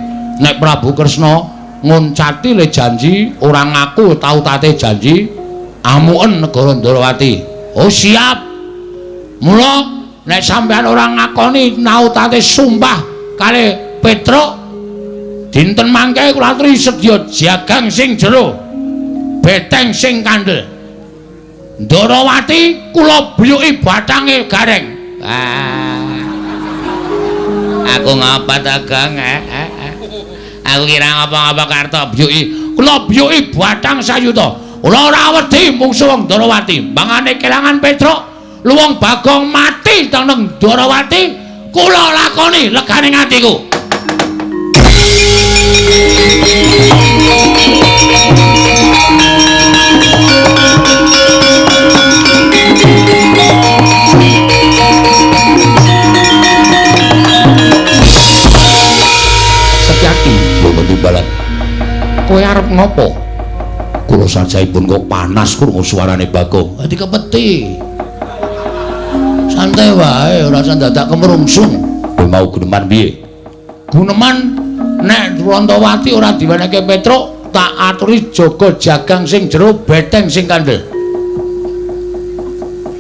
Nek Prabu Kresna nguncati le janji, ora ngaku tau tate janji, amuken negara Ndrawati. Oh, siap. Mula nek sampeyan ora ngakoni nautate sumpah kalih Petruk, dinten mangke kula aturi sedya jagang sing jero, beteng sing kandel. Ndrawati kula buyuki bathange gareng. Ah. Aku ngapa ta, Gong? Aku kira ngapa-ngapa karto buyuki. Kula buyuki bathang sayuta. Kula ora wedi mungsuh wong Ndrawati. Mangane kelangan Petruk, luwung Bagong mati teng Ndrawati, kula lakoni legane atiku. Setyaki mboten timbalan. Kowe arep ngopo? Kula sajaipun kok panas krungu suarane Bagong. Dadi kepeti. Santai wae, ora usah dadak kemrungsung. Kowe mau guneman piye? Guneman nek Prantawati ora diwenehke Petruk, tak aturi jaga jagang sing jero, beteng sing kandel.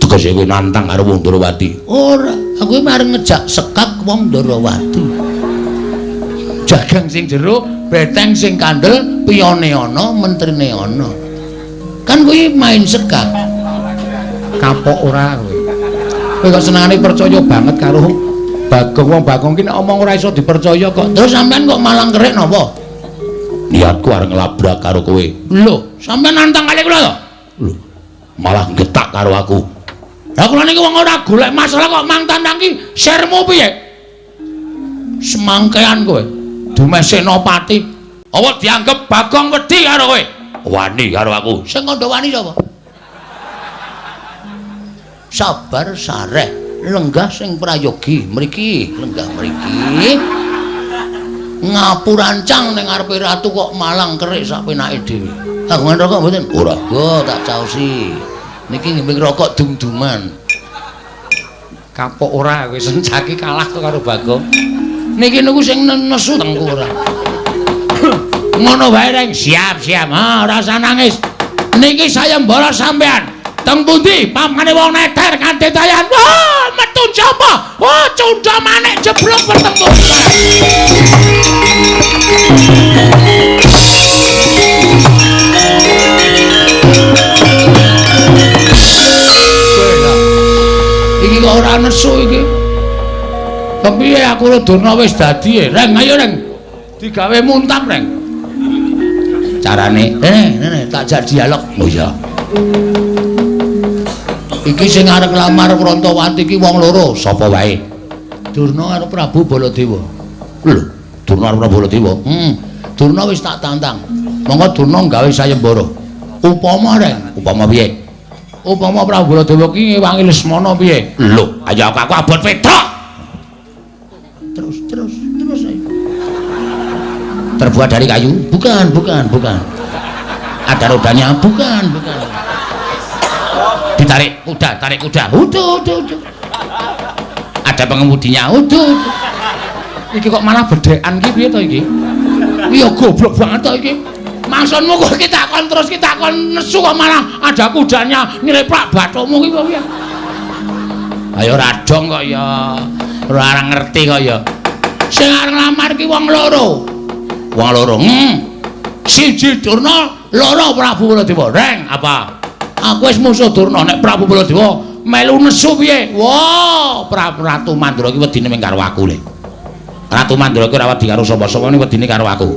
Tegese kowe nantang karo wong Ndrawati. Ora, aku iki arep ngejak sekak wong Ndrawati. Jagang sing jero, beteng sing kandel, piyone ana, mentrine ana. Kan kuwi main sekak. Kapok ora kowe. Kowe kok senengane percaya banget karo Bagong. Wong Bagong ki nek omong ora iso dipercaya kok. Terus sampean kok malang kerik napa? Niatku arep nglabrak karo kowe. Lho, sampean nantang kali kula to? Lho, malah getak karo aku. Lah kula niki wong ora golek masalah kok mang tantang ki sermu piye? Semangkean kowe. Dumeh Senopati. Apa dianggep Bagong wedi karo kowe? Wani karo aku. Sing kandha wani sapa? Sabar sareh. Lenggah sing prayogi mriki, lenggah mriki. Ngapurancang ning ngarepe ratu kok malang kerik sak penake dhewe. Kagungan rokok mboten? Ora. Go tak caosi. Niki ngimbing rokok dum-duman. Kapok ora kowe sencaki kalah kok karo Bagong. Niki niku sing nesu tengku ora. Ngono wae Reng. Siap, siap. Ha, ora usah nangis. Niki sayembara sampean. Teng pundi pamane wong neter kanthi tayan. Wah, metu sapa? Wah, cundha manik jeblok bertemu. Iki kok ora nesu iki. Kepiye aku karo Durna wis dadi e? Reng, ayo Reng. Digawe muntap, Reng. Carane, rene tak jak dialog. Oh iya. Iki sing arep nglamar Prantawati iki wong loro, sapa wae? Durna karo Prabu Baladewa. Lho, Durna karo Prabu Baladewa. Durna wis tak tantang. Monggo Durna gawe sayembara. Upama Reng, upama piye? Upama Prabu Baladewa ki ngewangi Lesmana piye? Lho, ayo aku abot Petruk. Terus, terus, terus ayo. Terbuat dari kayu? Bukan, bukan, bukan. Ada rodanya? Bukan, bukan. Ditarik kuda, tarik kuda. Uduh, uduh, uduh. Ada pengemudinya. Uduh, uduh. Iki kok malah bedhekan ki piye to iki? Iya goblok banget to iki. Maksudmu kok iki takon terus ki takon nesu kok malah ada kudanya nyleplak bathukmu ki piye? Ayo radong kok ya. Ora ngerti kok ya. Sing arep nglamar ki wong loro. Wong loro. Siji Durna, loro Prabu Baladewa. Reng, apa? Aku wis musuh Durna, nek Prabu Baladewa melu nesu piye? Wah, Prabu Ratu Mandura ki wedine mung karo aku le. Ratu Mandura ki ora wedi karo sapa-sapa, ning wedine karo aku.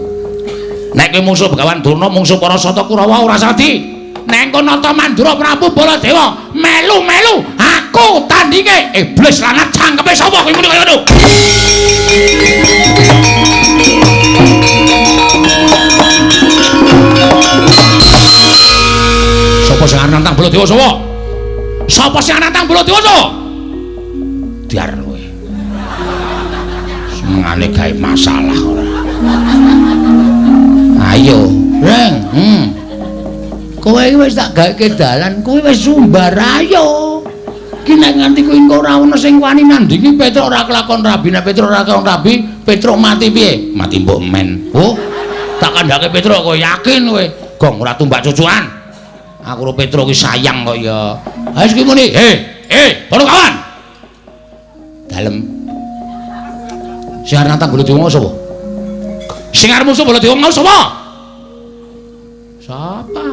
Nek kowe musuh Begawan Durna, mungsuh para Sata Kurawa ora sadi. Nek engko nata Mandura Prabu Baladewa melu-melu aku tandinge. Iblis lanat cangkeme sapa kowe muni kaya ngono? Sapa sing arep nantang Baladewa sapa? Sapa sing arep nantang Baladewa sapa? Diar kowe. Senengane gawe masalah ora. Ayo, Reng. Kowe iki wis tak gawe dalan, kowe wis sumbar ayo. Ki nek nganti kowe engko ora ono sing wani nandingi Petruk ora kelakon rabi, nek Petruk ora kelakon rabi, Petruk mati piye? Mati mbok men. Oh, tak kandhake Petruk kowe yakin kowe. Gong ora tumbak cucuan. Aku karo Petruk ki sayang kok ya. Ayo iki muni, para kawan. Dalem. Sing arep nantang Baladewa sapa? Sing arep musuh Baladewa mau sapa? Sapa?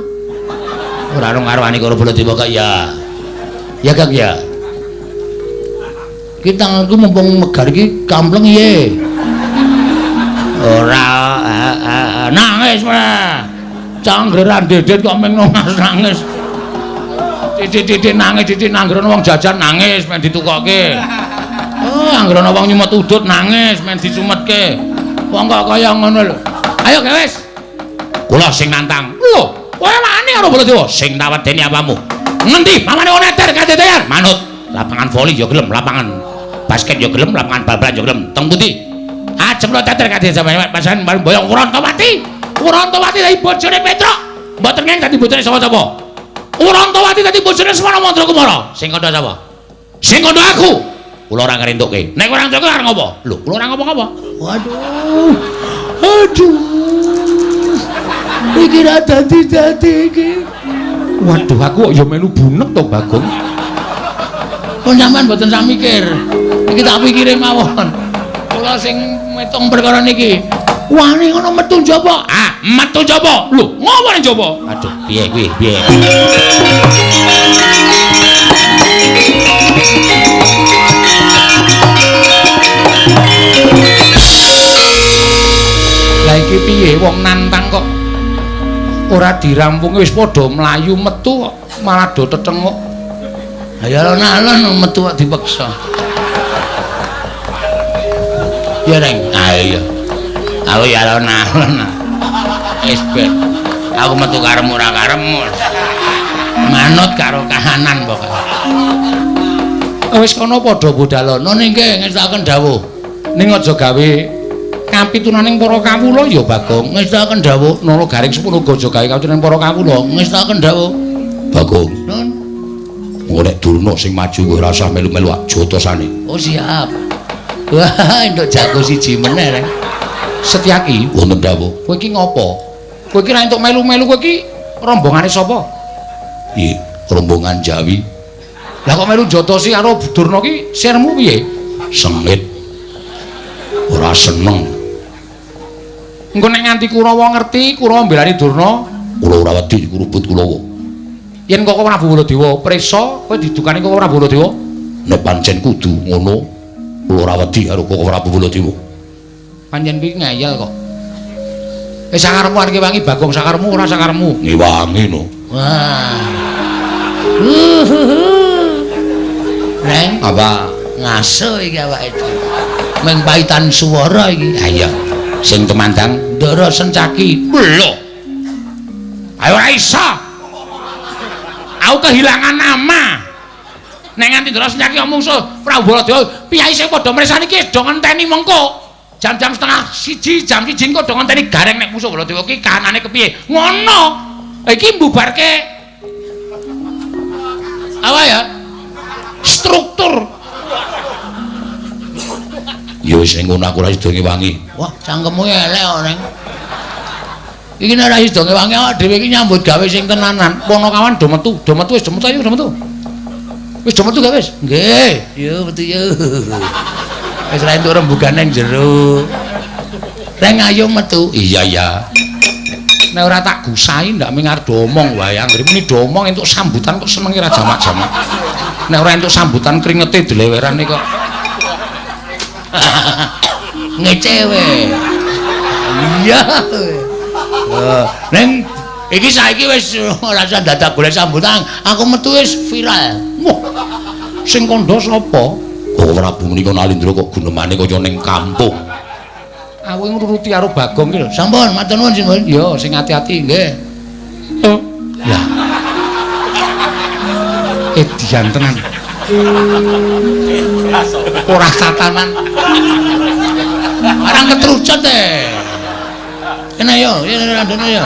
Ora ono ngarwani karo Baladewa kok ya. Ya Kang ya. Ki tanganku mumpung megar iki kampleng piye? Ora nangis ora. Canggeran dedet kok meng nangis. Titik-titik nangis, titik nanggrono wong jajan nangis men ditukokke. Oh, anggrono wong nyumet udut nangis men disumetke. Wong kok kaya ngono lho. Ayo gewes. Kula sing nantang. Lho, kowe wani karo Baladewa? Sing tak wedeni apamu? Ngendi pamane wong neter kadetean? Manut. Lapangan voli ya gelem, lapangan basket ya gelem, lapangan bal-balan ya gelem. Teng pundi? Ajem lo teter kadhe sampeyan pasan boyong Wrontowati. Wrontowati dadi bojone Petruk. Mboten ngeng dadi bojone sapa-sapa. Wrontowati dadi bojone Semana Mandra Kumara. Sing kandha sapa? Sing kandha aku. Kula ora ngrentukke. Nek ora ngrentukke arep ngopo? Lho, kula ora ngopo-ngopo. Waduh. Aduh. Iki ra dadi-dadi iki. Waduh, aku kok ya melu bunek to, Bagong. Kok sampean mboten sak mikir. Iki tak pikire mawon. Kula sing metung perkara niki. Wani ngono metu njaba. Ah, metu njaba. Lho, ngopo ning njaba? Aduh, piye kuwi? Piye? Lah iki piye wong nantang kok ora dirampungi wis padha mlayu metu kok malah do tetenguk. Ha ya alon-alon metu kok dipeksa. Ya Reng, ayo. Aku ya alon-alon. Wis ben. Aku metu karepmu ora karepmu. Manut karo kahanan pokoke. Wis kono padha budalana nggih ngestakaken dawuh. Ning aja gawe kapitunaning para kawula ya Bagong. Ngestakaken dawuh. Nara Garing semono uga aja gawe kapitunaning para kawula. Ngestakaken dawuh. Bagong. Nun. Engko nek Durna sing maju kowe ora usah melu-melu jotosane. Oh siap. Wah, entuk jago siji meneh rek. Setyaki wonten dawuh. Kowe iki ngopo? Kowe iki ra entuk melu-melu, kowe iki rombongane sapa? Iya, rombongan Jawi. Lah kok melu jotosi karo Durna ki sirmu piye? Sengit. Ora seneng. Engko nek nganti Kurawa ngerti, Kurawa mbelani Durna, kula ora wedi kurubut Kurawa. Yen Koko Prabu Baladewa prisa, kowe didukani Koko Prabu Baladewa? Nek pancen kudu ngono, kula ora wedi karo Koko Prabu Baladewa. Pancen kuwi ngeyel kok. Wis sakarepmu arep ngewangi Bagong, sakarepmu ora sakarepmu? Ngewangi no. Wah. Reng, apa ngaso iki awake dhewe. Meng paitan swara iki. Ha iya. Sing tumandang Ndara Sencaki. Lho. Ayo ora iso. Aku kehilangan nama. Nek nganti Ndara Sencaki mungsuh Prabu Baladewa, piyai sing padha mresani iki do ngenteni mengko. Jam-jam 12:30, jam 1 engko do ngenteni Gareng nek musuh Baladewa ki kahanane kepiye. Ngono. Iki mbubarke apa ya? Struktur. Ya wis ning ngono aku ora sida ngewangi. Wah, cangkemmu elek kok, Neng. Iki nek ora sida ngewangi awak dhewe iki nyambut gawe sing tenanan. Ponokawan do metu, do metu wis do metu ayo do metu. Wis do metu gak wis? Nggih. Yo metu yo. Wis ra entuk rembugan nang jero. Reng ayo metu. Iya ya. Nek ora tak gusai ndak ming arep do omong wae. Anggere muni do omong entuk sambutan kok senenge ra jamak-jamak. Nek ora entuk sambutan kringete dilewerane kok. Ngece we. Iya. Neng iki saiki wis ora usah dadak golek sambutan, aku metu wis viral. Wah. Sing kandha sapa? Koko Prabu menika Nalindra kok gunemane kaya ning kampung. Aku ngruruti karo Bagong iki lho. Sampun, matur nuwun Simbun. Ya, sing ati-ati nggih. Lah. Edian tenan. Ora tatanan. Barang ketrucut e. Kene yo, randone yo.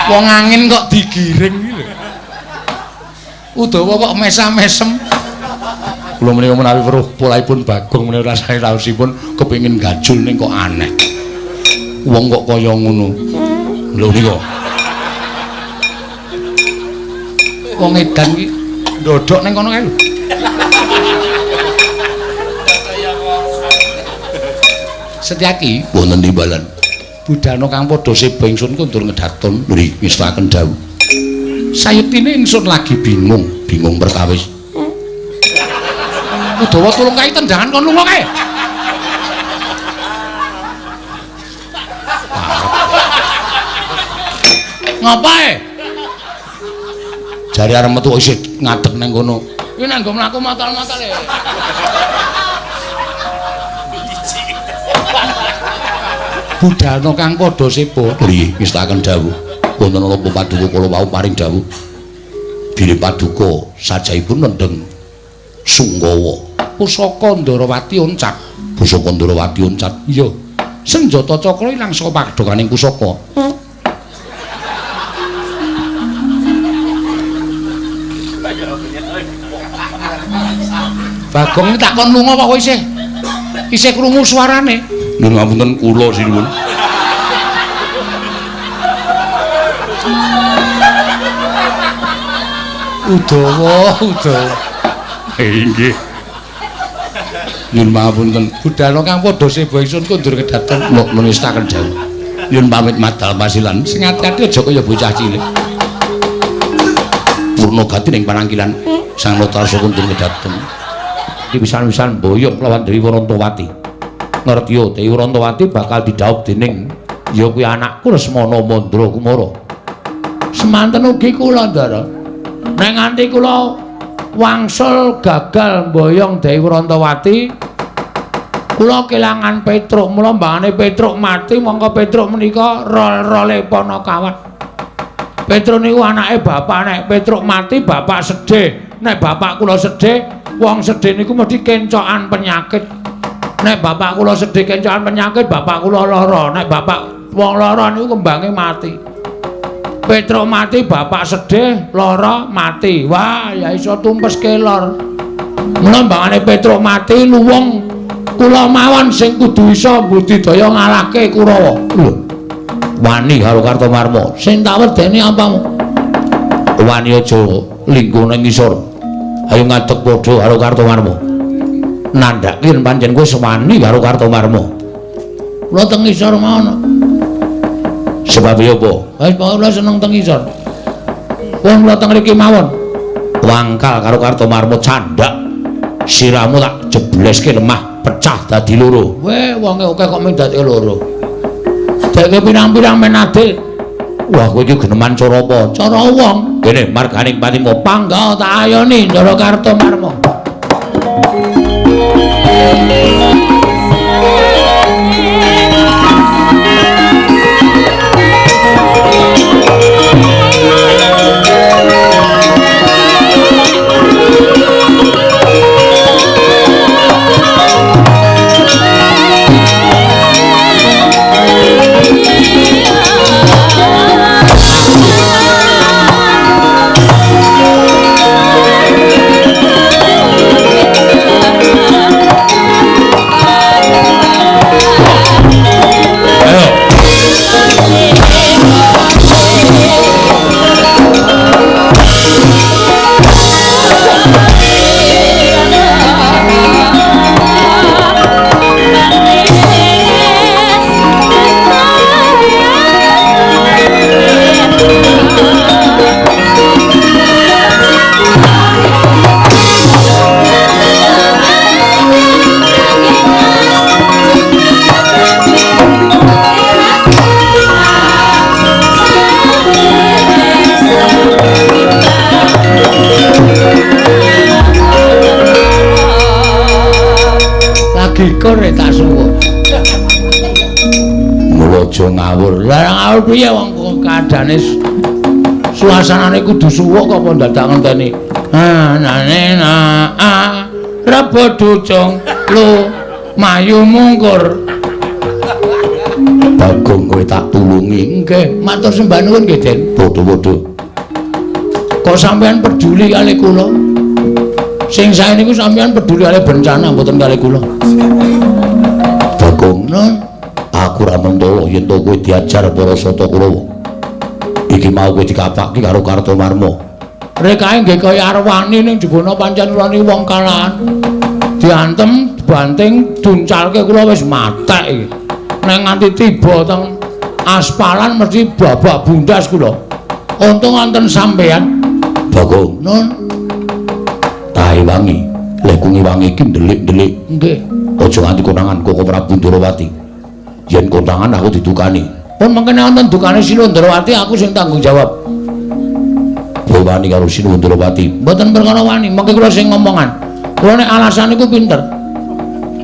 Wong angin kok digiring iki lho. Udawa kok mesam-mesem. Kula menika menawi weruh polahipun Bagong menika rasane raosipun kepengin gajul ning kok aneh. Wong kok kaya ngono. Lho nika. Wong edan iki ndodhok ning kono kae lho. Setyaki wonten timbalan. Budana kang padha seba ingsun kundur ngedaton nggih ngestakaken dawuh. Sayetine ingsun lagi bingung, bingung perkawis. Udawa tulung kae tendangan kon lunga kae. Ngapae? Jare arep metu isih ngadeg nang kono. Kuwi nang nggo mlaku matal-matal e. Budana kang padha seba nggih ngestakaken dawuh. Wonten napa paduka kula wau paring dawuh. Bilih paduka sajahipun nendheng Sungkawa. Pusaka Ndarawati oncat. Pusaka Ndarawati oncat. Iya. Senjata cakra ilang saka padhokaning pusaka. Bagong iki takon lunga kok isih. Isih krungu suarane. Nyuwun ngapunten kula sinuwun. Udawa, udawa. Nggih. Nyuwun pangapunten. Budana kang padha seba ingsun kundur kedaton nestaken dawuh. Nyuwun pamit madal pasilan. Sing ati-ati aja kaya bocah cilik. Purna gati ning panangkilan Sang Notarsa kundur kedaton. Iki pisan-pisan boyong lawan Dewi Warantawati. Ngertiyo Dewi Warantawati bakal didhaup dening ya kuwi anakku Lesmana Mandra Kumara. Semanten ugi kula, Ndara. Nek nganti kula wangsul gagal mboyong Dewi Warantawati, kula kelangan Petruk. Mula mbangane Petruk mati, mongko Petruk menika rol-role Panakawan. Petruk niku anake bapak, nek Petruk mati bapak sedih. Nek bapak kula sedih, wong sedih niku mesti kencokan penyakit. Nek bapak kula sedih kencokan penyakit, bapak kula lara. Nek bapak wong lara niku kembange mati. Petruk mati, bapak sedih, lara, mati. Wah, ya iso tumpes kelor. Mula mbangane Petruk mati luwung kula mawon sing kudu iso budidaya ngalahke Kurawa. Lho. Wani karo Kartomarma. Sing tak wedeni apamu? Wani aja lingguh nang ngisor. Ayo ngadeg padha karo Kartomarma. Nandhake yen pancen kowe wani karo Kartomarma. Kula teng ngisor mawon. Sebab apa? Wis pokoke kula seneng teng ngisor. Wong kula teng mriki mawon. Wangkal karo Kartomarma candhak. Sirahmu tak jebleske lemah pecah dadi loro. Weh, wonge akeh kok mung dadi loro. Deke pirang-pirang men adil. Wah, kowe iki geneman cara apa? Cara wong. Kene marganing patimu pangga tak ayoni Ndara Kartomarma. Gikur tak suwuk. Mula aja ngawur. Lah ngawur piye wong kaadane suasanane kudu suwuk kok apa dadak ngenteni. Anane na a rebo ducung lu mayu mungkur. Bagong kowe tak tulungi. Nggih, matur sembah nuwun nggih, Den. Padha-padha. Kok sampean peduli kali kula? Sing sae niku sampean peduli kali bencana mboten kali kula. Bagong, aku ora mentolo yen to kowe diajar para Sata Kurawa. Iki mau kowe dikapake karo Kartomarma. Rekae nggih kaya arwani ning jebana pancen kula niku wong kalahan. Diantem, dibanting, duncalke kula wis matek iki. Nek nganti tiba teng aspalan mesti babak bundas kula. Untung wonten sampean. Bagong, nun. Tahe wangi, lek kungi wangi iki ndelik-ndelik. Nggih. Aja nganti konangan Koko Prabu Ndorowati. Yen konangan aku didukani. Pun mengkene wonten dukane Sinuwun Ndorowati aku sing tanggung jawab. Kowe wani karo Sinuwun Ndorowati? Mboten perkara wani, mengke kula sing ngomongan. Kula nek alasan niku pinter.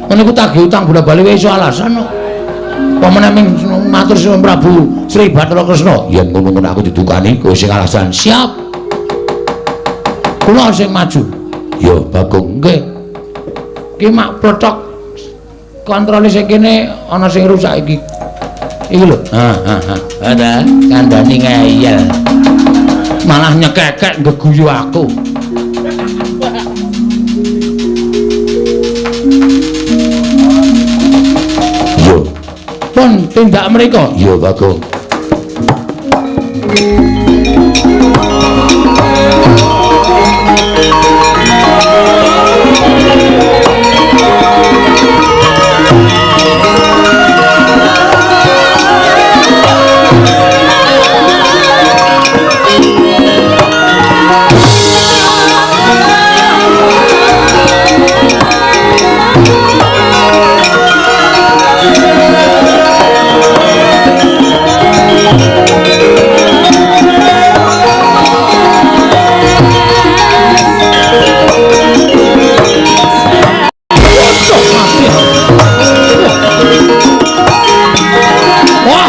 Niku tagih utang bola-bali wis iso alasan kok. Pamane ming matur Sinuwun Prabu Sri Bathara Kresna, yen ngono-ngono aku didukani kowe sing alasan. Siap. Kula sing maju. Ya Bagong, nggih. Ki mak plothok kontrole sing kene ana sing rusak iki. Iki lho. Ha ha ha. Ada kandhani ngeyel. Malah nyekekek nggeguyu aku. Yo. Pun tindak mriko. Ya Bagong. Wah.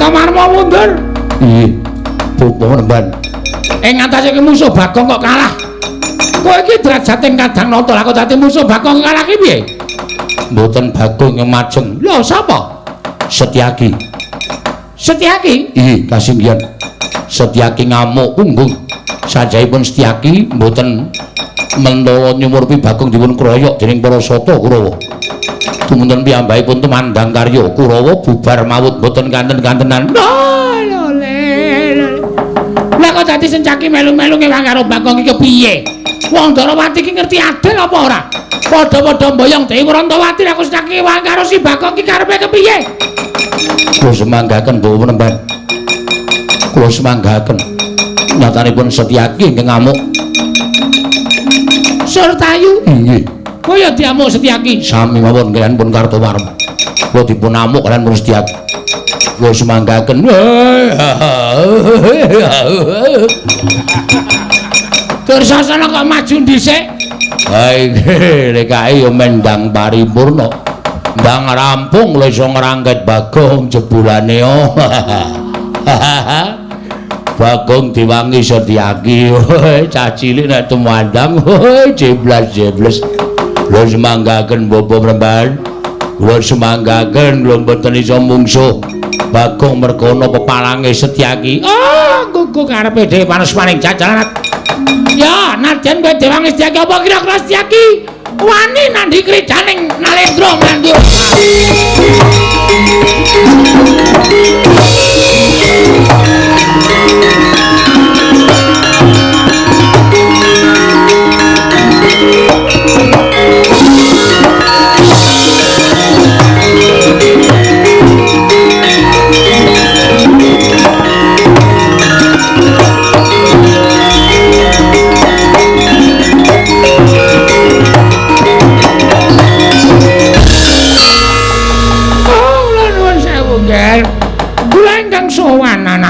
Kartomarma mundur. Nggih. Bapak Penemban. Ing ngatasé musuh Bagong kok kalah. Kowe iki derajate Kadang Nata, lah kok dadi musuh Bagong kalah ki piye? Mboten Bagong yang majeng. Lho sapa? Setyaki. Setyaki? Nggih, kasinggihan. Setyaki ngamuk punggung. Sajahipun Setyaki mboten mentala nyumurpi Bagong dipun kroyok dening para sata Kurawa. Tumunten piyambakipun tumandang karya Kurawa bubar mawut mboten kanten-kantenan. Lho le. Lah kok dadi Setyaki melu-melu ngewang karo Bagong iki kepiye? Wong Ndorowati iki ngerti adil apa ora? Padha-padha mboyong Dewi Rantawati lah kok Setyaki ngewang karo si Bagong iki karepe kepiye? Kula semanggaken Bapak Penemban. Kula semanggaken. Nyatanipun Setyaki ingkang ngamuk. Surtayu? Nggih. Kaya diamuk Setyaki. Sami mawon kaliyan pun Kartowarma. Kula dipun amuk kaliyan pun Setyaki. Kula semanggaken. Dursasana kok maju dhisik? Ha nggih, lek kae ya mendang paripurna. Ndang rampung lho iso ngrangket Bagong jebulane. Oh. Bagong diwangi Setyaki. Cah cilik nek tumandang jeblas-jebles. Kula semanggaken Bapak Penemban. Kula semanggaken kula mboten iso mungsuh Bagong merga ana pepalange Setyaki. Ah, gugu karepe dhewe panas-paning jajaran. Ya, nadyan kowe diwangi Setyaki apa kira-kira Setyaki wani nandhi kridaning Nalendra Mandura.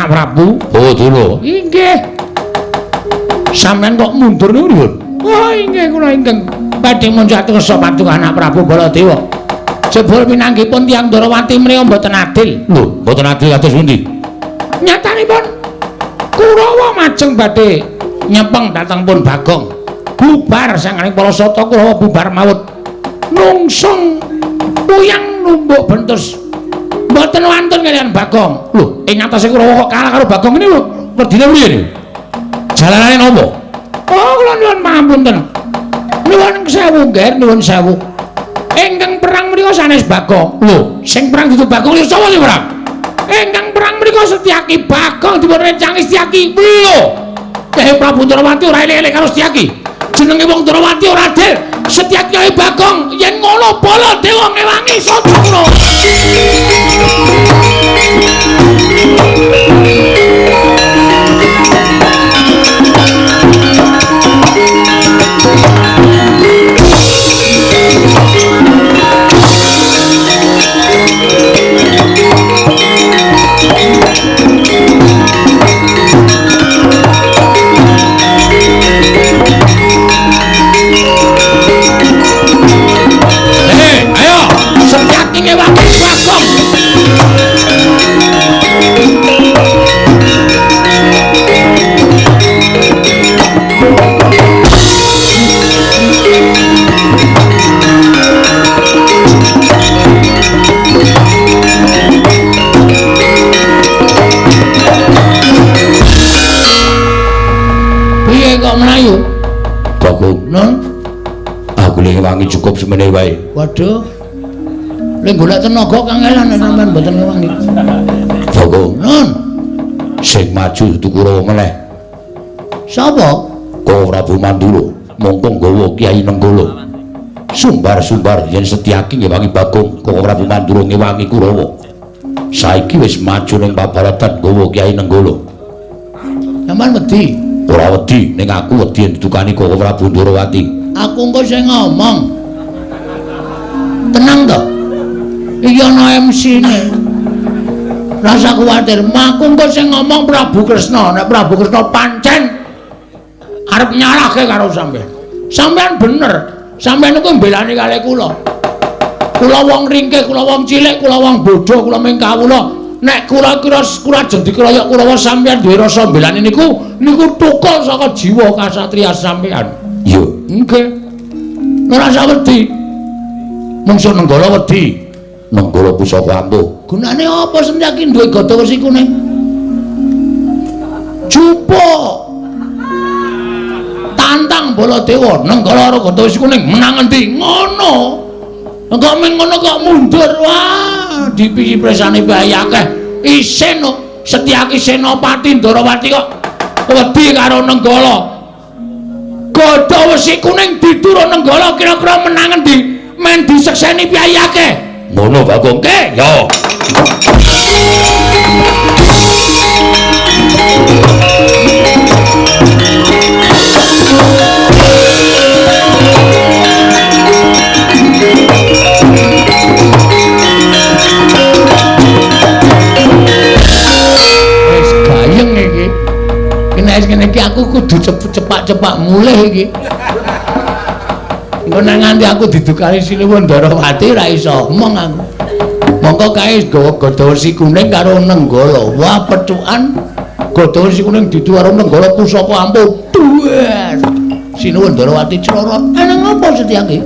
Prabu. Oh, dulu. Inggih. Sampeyan kok mundur niku, Yun? Oh, inggih kula ingkang badhe munjat kersa paduka anak Prabu Baladewa. Jebul pinanggihipun tiyang Ndorowati menika mboten adil. Lho, mboten adil kados pundi? Nyatanipun Kurawa majeng badhe nyepeng dhateng pun Bagong. Bubar sanganing para sata Kurawa bubar mawut. Nungsung puyang numbuk bentus. Mboten wantun kaliyan Bagong. Lho, ing atase Kurawa kok kalah karo Bagong ini lho. Wedine piye niku? Jalanane napa? Oh, kula nyuwun pangapunten. Nyuwun sewu, Ngger, nyuwun sewu. Ingkang perang menika sanes Bagong. Lho, sing perang dudu Bagong lho sapa sing perang? Ingkang perang menika Setyaki. Bagong dipun rencangi Setyaki. Lho. Prabu Ndorowati ora elek-elek karo Setyaki. Jenenge wong Ndorowati ora adil. Setyaki karo Bagong yen ngono Baladewa ngewangi sapa kula. Ayo, Setyaki ngewangi Bagong. Piye kok mlayu? Bagong, non? Aku ngewangi cukup semene wae. Waduh. Lek golek tenaga kangelan nek sampean mboten ngewangi. Bagong, non? Sing maju dudu Kurawa meneh. Sapa? Koko Prabu Mandura, mongko nggawa Kyai Nenggala. Sumbar-sumbar yen Setyaki ngewangi Bagong, Koko Prabu Mandura ngewangi Kurawa. Saiki wis maju ning pabaratan nggawa Kyai Nenggala. Sampeyan wedi? Ora wedi, ning aku wedi yen ditukani Koko Prabu Ndorowati. Aku engko sing ngomong. Tenang to. Iki ana MC-ne. Rasa kuwatir, aku engko sing ngomong Prabu Kresna. Nek Prabu Kresna pancen arep nyalahke karo sampeyan. Sampeyan bener. Sampeyan niku mbelani kalih kula. Kula wong ringkih, kula wong cilik, kula wong bodho, kula ming kawula. Nek kula kira kula ajeng dikeroyok Kurawa sampeyan duwe rasa mbelani niku niku tukul saka jiwa kasatriya sampeyan. Iya, nggih. Ora usah wedi. Mungsuh Nenggala wedi. Nenggala pusaka ampuh. Gunane apa Setyaki duwe gada wesi kuning? Jupuk. Tantang Baladewa, Nenggala karo gada wesi kuning menang endi? Ngono. Kok ming ngono kok mundur. Wah, dipiki presane bae akeh. Isin kok Setyaki Senopati Ndorowati kok wedi karo Nenggala. Gada wesi kuning diturun Nenggala kira-kira menang endi? Men disekseni piyayi akeh. Ngono Bagong ke? Yo. Wis gayeng iki. Kene wis ngene iki aku kudu cepak-cepak mulih iki. Engko nek nganti aku didukani Sinuwun Ndarawati ora iso omong aku. Mongko kae gawa gada wesi kuning karo Nenggala. Wah, pecukan gada wesi kuning didu karo Nenggala pusaka ampuh. Duer. Sinuwun Ndarawati crorot. Ana ngapa Setyaki?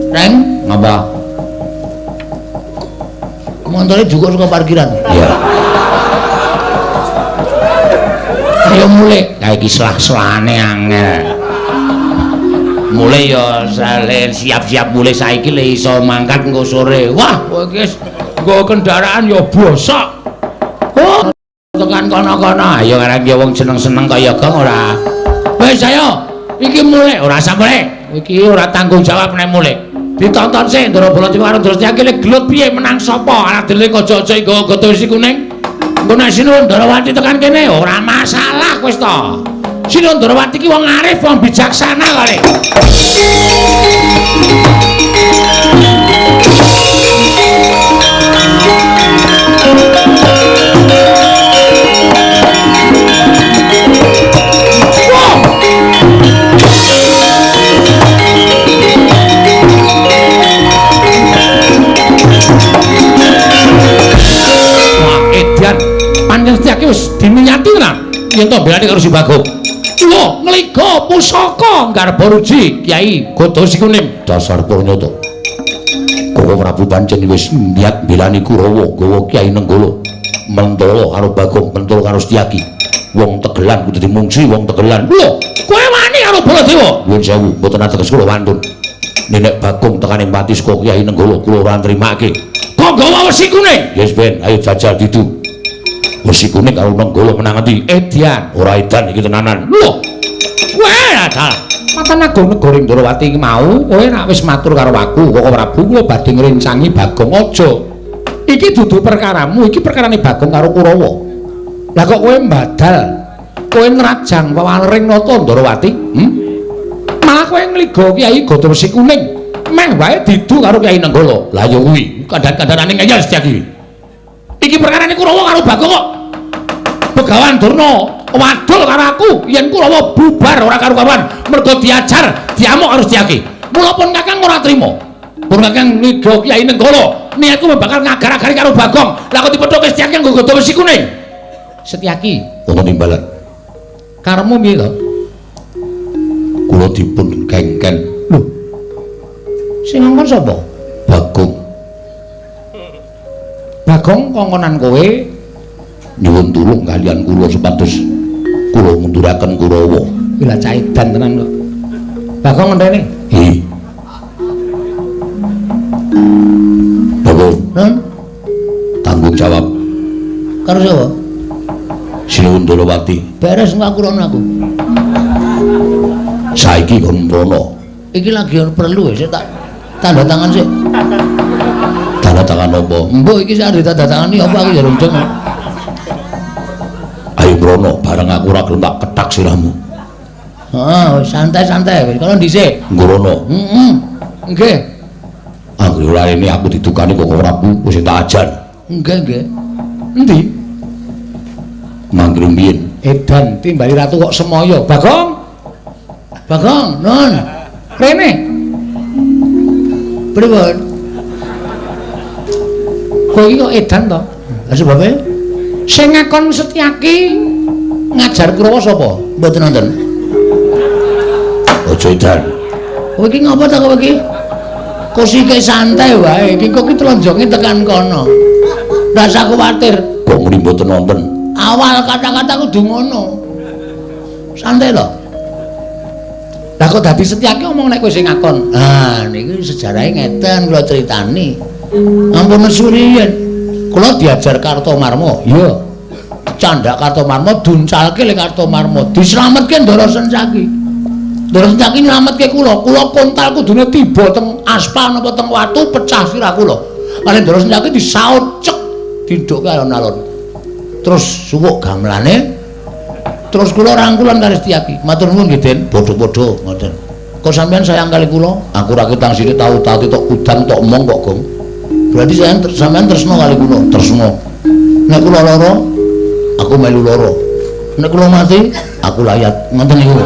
Reng, ngapa? Montore jukuk saka parkiran. Iya. Ayo mulih. Lah iki selah-selane angel. Mulih ya siap-siap mulih saiki le iso mangkat engko sore. Wah, kowe iki wis nggo kendaraan ya bosok. Oh, tekan kono-kono. Ayo karang ya wong seneng-seneng kaya gong ora. Wis ayo, iki mulih ora usah mulih. Iki ora tanggung jawab nek mulih. Ditonton sik Ndara Baladewa karo Ndara Setyaki le gelut piye menang sapa? Aladene aja-aja nggawa gada wesi kuning. Engko nek Sinuwun Ndarawati tekan kene ora masalah wis to. Sinuwun Ndarawati ki wong arif, wong bijaksana kale. Wah, edan. Pancen Setyaki wis diniati tenan yen to belani karo si Bagong. Lho, ngliga pusaka Garbaruji Kyai Gada Wesi Kuning. Dasar purnyata. Koko Prabu pancen wis niat mbelani Kurawa gawa Kyai Nenggala. Mentala karo Bagong, mentala karo Setyaki. Wong tegelan kudu dimungsi wong tegelan. Lho, kowe wani karo Baladewa? Nyuwun sewu, mboten ateges kula wantun. Nenek Bagong tekane pati saka Kyai Nenggala kula ora nrimake. Kok gawa wesi kuning? Yes ben, ayo jajal didu. Wesi kuning karo Nenggala menang endi? Edian, ora edan iki tenanan. Lho, kowe dalah. Matan Agung Negara Ndorowati iki mau, kowe nek wis matur karo aku, Koko Prabu kula badhe ngrencangi Bagong aja. Iki dudu perkaramu, iki perkarane Bagong karo Kurawa. Lah kok kowe mbadal, kowe nrajang wewalering nata Ndorowati? Malah kowe ngliga Kyai Gada Wesi Kuning. Meh wae didu karo Kyai Nenggala. Lah ya kuwi, kandhan-kandhanane ngeyel Setyaki. Iki perkarane Kurawa karo Bagong kok. Begawan Durna wadul karo aku yen Kurawa bubar ora karu-karuan mergo diajar diamuk karo Setyaki. Mula pun Kakang ora trima. Pun Kakang ngliga Kyai Nenggala, niatku bakal ngagar-agari karo Bagong. Lah kok dipethuke Setyaki nggo gada wesi kuning. Setyaki, wonten timbalan. Karepmu piye to? Kula dipun kengken. Lho. Sing ngongkon sapa? Bagong. Bagong kongkonan kowe nyuwun tulung kalian kula supados kula ngunduraken Kurawa. Kuwi lah caidan tenan kok. Bagong ngenteni? Hi. Bagong, tanggung jawab. Karo sapa? Sinuwun Ndorowati. Beres engko aku rono aku. Saiki kon rono. Iki lagi perlu sik tak tanda tangan sik. Tanda tangan apa? Mbok iki sak ditanda tangani apa aku ya rundeng. Ayo mrono bareng aku ora gelem tak kethak sirahmu. Heeh, santai-santai wis kono dhisik. Ngrono. Heeh. Nggih. Anggere ora rene aku didukani Koko Prabu wis tak ajar. Nggih, nggih. Endi? Mangkrim biyen. Edan timbali ratu kok semoyo. Bagong. Bagong, nun. Rene. Pripun? Kowe iki kok edan to? Lah sebabe sing ngakon Setyaki ngajar Kurawa sapa? Mboten nonton. Aja edan. Kowe iki ngapa ta kowe iki? Kosike santai wae, iki kok iki tlonjonge tekan kono. Rasa kuwatir. Kok muni mboten nonton? Awal kata-kata kudu ngono. Santai lho. Lah kok dadi Setyaki omong nek kowe sing ngakon. Ah niki sejarahe ngeten kula critani. Ampun nesu riyen. Kula diajar Kartomarma. Iya. Candhak Kartomarma duncalke le Kartomarma, dislametke Ndara Sencaki. Ndara Sencaki nylametke kula. Kula kontal kudune tiba teng aspal napa teng watu pecah sirah kula. Kali Ndara Sencaki disaut cek didhukke alon-alon. Terus suwuk gamelane. Terus kula rangkulan kali Setyaki. Matur nuwun nggih Den, padha-padha ngoten. Kok sampean sayang kali kula? Aku ra ketang sithik tau-tau tok udan tok omong kok, Gong. Berarti sampean tresna kali kula, tresna. Nek kula lara, aku melu lara. Nek kula mati, aku layat. Ngoten niku.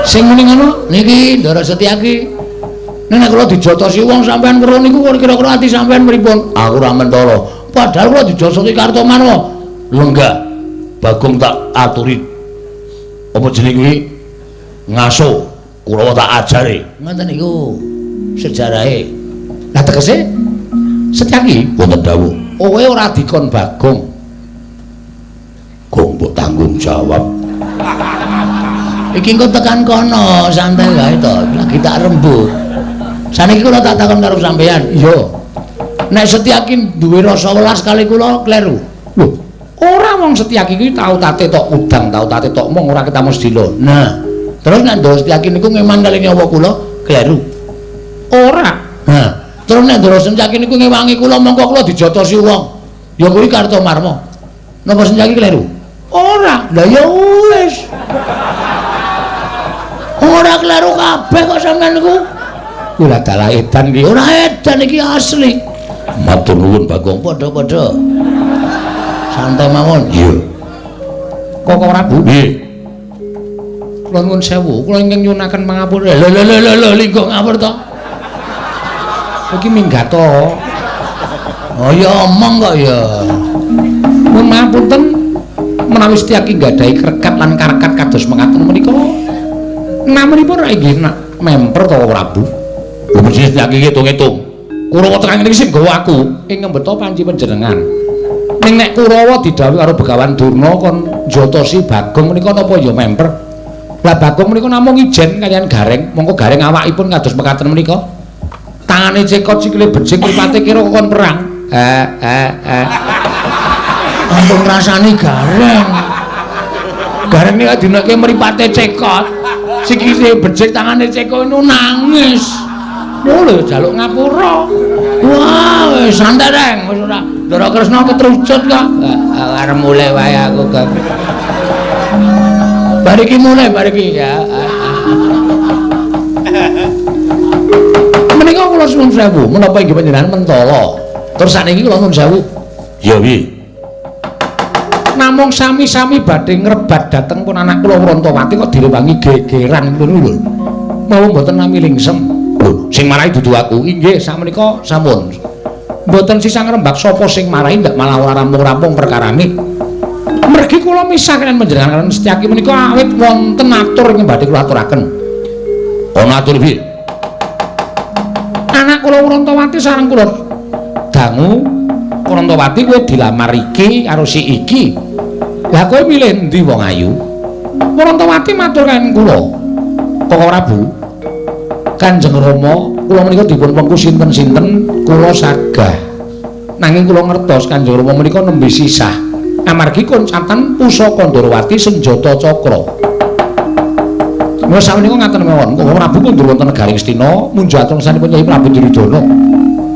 Sing muni ngono niki Ndara Setyaki. Nek kula dijotosi wong sampean weruh niku kira-kira ati sampean pripun? Aku ora mentala. Padahal kula dijotosi Kartomarma. Lenggah. Bagong tak aturi. Apa jenenge kuwi? Ngaso. Kurawa tak ajare. Ngoten niku sejarahe. Lah tegese Setyaki wonten dawuh, kowe ora dikon Bagong. Gong mbok tanggung jawab. Iki engko tekan kono, santai wae to, lagi tak rembug. Saniki kula tak takon karo sampean. Iya. Nek Setyaki duwe rasa welas kali kula kleru. Lho, ora wong Setyaki kuwi tau tate tok udang, tau tate tok mong ora ketemu sedilo. Nah, terus nek Ndara Setyaki niku ngeman kali nyawa kula kleru. Ora. Nah, terus nek Ndara Setyaki niku ngewangi kula mongko kula dijotosi wong. Ya kuwi Kartomarma. Napa Setyaki kleru? Ora. Lah ya wis. Ora kleru kabeh kok sampean niku. Kula dalah edan iki. Ora edan iki asli. Matur nuwun Bagong, padha-padha. Santai mawon. Iya. Kok Prabu? Nggih. Kula nuwun sewu, kula ingkang nyuwunaken pangapura. Lho lho lho lho linggo ngapur to. Iki minggat to. Oh ya omong kok ya. Mun ngapunten menawi Setyaki nggadahi krekat lan karekat kados mekaten menika namunipun ra inggih memper to Prabu. Lho mesti Setyaki ngitung-ngitung. Kurawa tekan ngene iki sing nggawa aku ing ngembeta panci panjenengan. Ning nek Kurawa didhawuhi karo Begawan Durna kon njotosi Bagong menika napa ya memper. Lah Bagong menika namung ijen kaliyan Gareng, mongko Gareng awakipun kados mekaten menika. Tangane cekot sikile bejing mripate kira kon perang. Ampun rasane Gareng. Gareng nek dinake mripate cekot, sikile bejing tangane cekot niku nangis. Lho jaluk ngapura. Wah, wis santai reng, wis ora. Ndara Kresna ketrucut kok. Arep mulih wae aku, Gong. Bar iki mulih, bar iki ya. Menika kula suwun sewu, menapa inggih panjenengan mentala. Terus sakniki kula nuwun sewu. Ya piye? Namung sami-sami badhe ngrebat dhateng pun anak kula Wrontowati kok direwangi gegeran ngono lho. Mawa mboten nami lingsem. Lho, sing marahi dudu aku. Inggih, sakmenika sampun. Mboten sisah ngrembak sapa sing marahi ndak malah ora rampung-rampung perkarane. Mergi kula misah kaliyan panjenengan kaliyan Setyaki menika awit wonten atur ingkang badhe kula aturaken. Ana atur piye? Anak kula Wrontowati sareng kula dangu Wrontowati kowe dilamar iki karo si iki. Lah kowe milih endi wong ayu? Wrontowati matur kaliyan kula. Koko Prabu, Kanjeng Rama, kula menika dipun pengku sinten-sinten kula sagah. Nanging kula ngertos Kanjeng Rama menika nembe sisah. Amargi koncatan pusaka Ndorowati senjata cakra. Mula sakmenika ngaten mawon, Koko Prabu kundur wonten negari Ngastina munjuk atur sanipun Kyai Prabu Duryudana.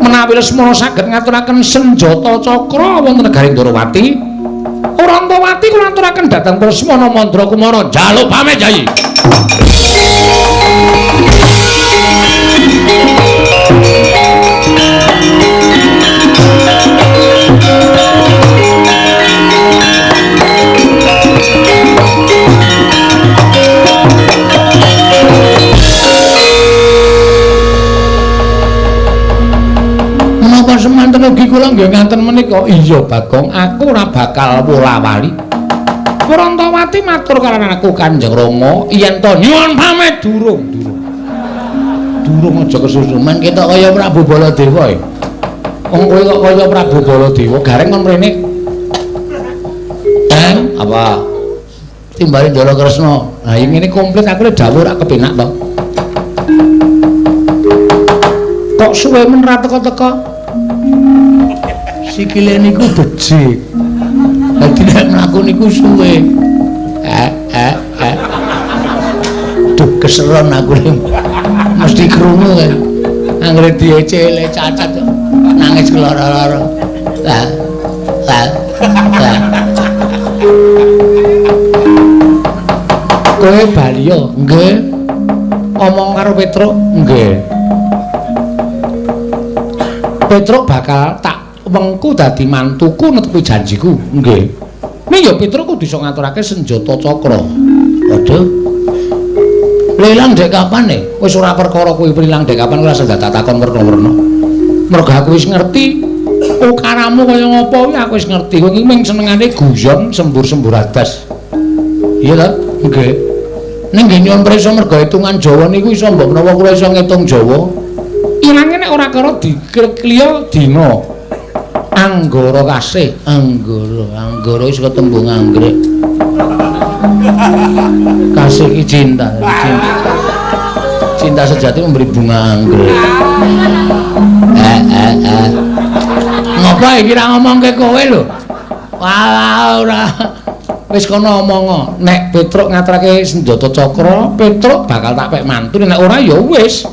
Menawi Lesmana saged ngaturaken senjata cakra wonten negari Ndorowati, Wrontowati kula aturaken dhateng Lesmana Mandra Kumara njaluk pamit Kyai. Mugi kula nggih nganten menika. Iya Bagong, aku ora bakal wola-wali. Prantawati matur karo aku Kanjeng Rama yen to nyuwun pamit durung. Durung aja kesusu men ketok kaya Prabu Baladewa e. Wong kowe kok kaya Prabu Baladewa, gareng kon mrene. Bang, apa? Timbale Ndara Kresna. Ha ngene komplit aku le dawuh ora kepenak to. Kok suwe men ra teka-teka? Sikile niku becik. Dadi nek mlaku niku suwe. Duh keseron aku mesti krungu kae. Anggere diecele cacat nangis keloro-loro. Lah. Lah. Lah. Kowe bali yo? Nggih. Omong karo Petruk? Nggih. Petruk bakal tak wengku dadi mantuku netepi janjiku. Nggih. Ning ya Petruk kudu iso ngaturake senjata cakra. Waduh. Lilang dek kapan e? Wis ora perkara kuwi ilang dek kapan ora usah takon werna-werna. Mergo aku wis ngerti ukaramu kaya ngopo kuwi aku wis ngerti. Kowe iki mung senengane guyon sembur-sembur adas. Iya ta? Nggih. Ning nggih nyuwun prisa mergo hitungan Jawa niku iso mbok menawa kula iso ngitung Jawa. Ilange nek ora karo dikliya dina. Anggara kasih, anggara, anggara wis ketembung anggrek. Kasih ki cinta, cinta. Cinta sejati memberi bunga anggrek. Ngopo iki ra ngomongke kowe lho? Wah, ora. Wis kono omong, nek Petruk ngaturake senjata cakra, Petruk bakal tak pek mantu, nek ora ya wis.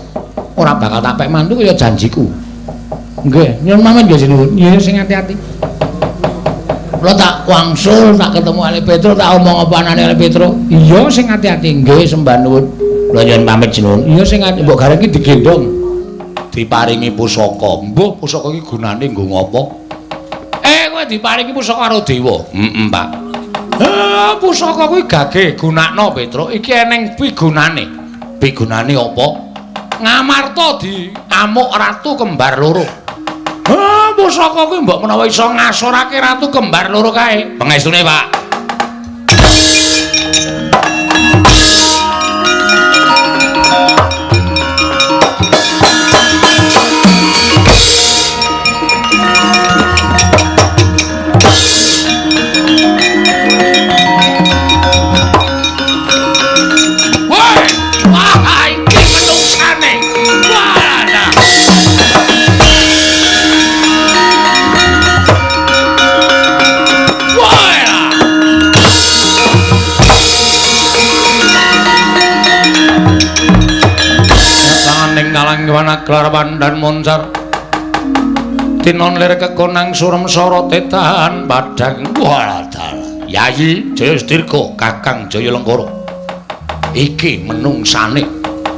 Ora bakal tak pek mantu kaya janjiku. Nggih, nyuwun pamit nggih sinuwun. Nggih, sing ati-ati. Kula tak wangsul, tak ketemu Ali Petruk, tak omong apa anane Ali Petruk. Iya, sing ati-ati. Nggih, sembah nuwun. Kula nyuwun pamit sinuwun. Iya, sing ati mbok gareng iki digendhong. Diparingi pusaka. Mbuh, pusaka iki gunane nggo ngopo? Kowe diparingi pusaka karo dewa. Heeh, Pak. Pusaka kuwi gage gunakno Petruk. Iki eneng pigunane. Pigunane apa? Ngamarta diamuk ratu kembar loro. Pusaka kuwi mbok menawa iso ngasorake ratu kembar loro kae. Pengestune, Pak. Woi, wah iki menungsane. Wah, nah. Kalang gelar pandan moncar tinon lir kekonang surem sorote tahan padang. Walah, Yayi Jayastirka Kakang Jaya Lengkara iki menungsane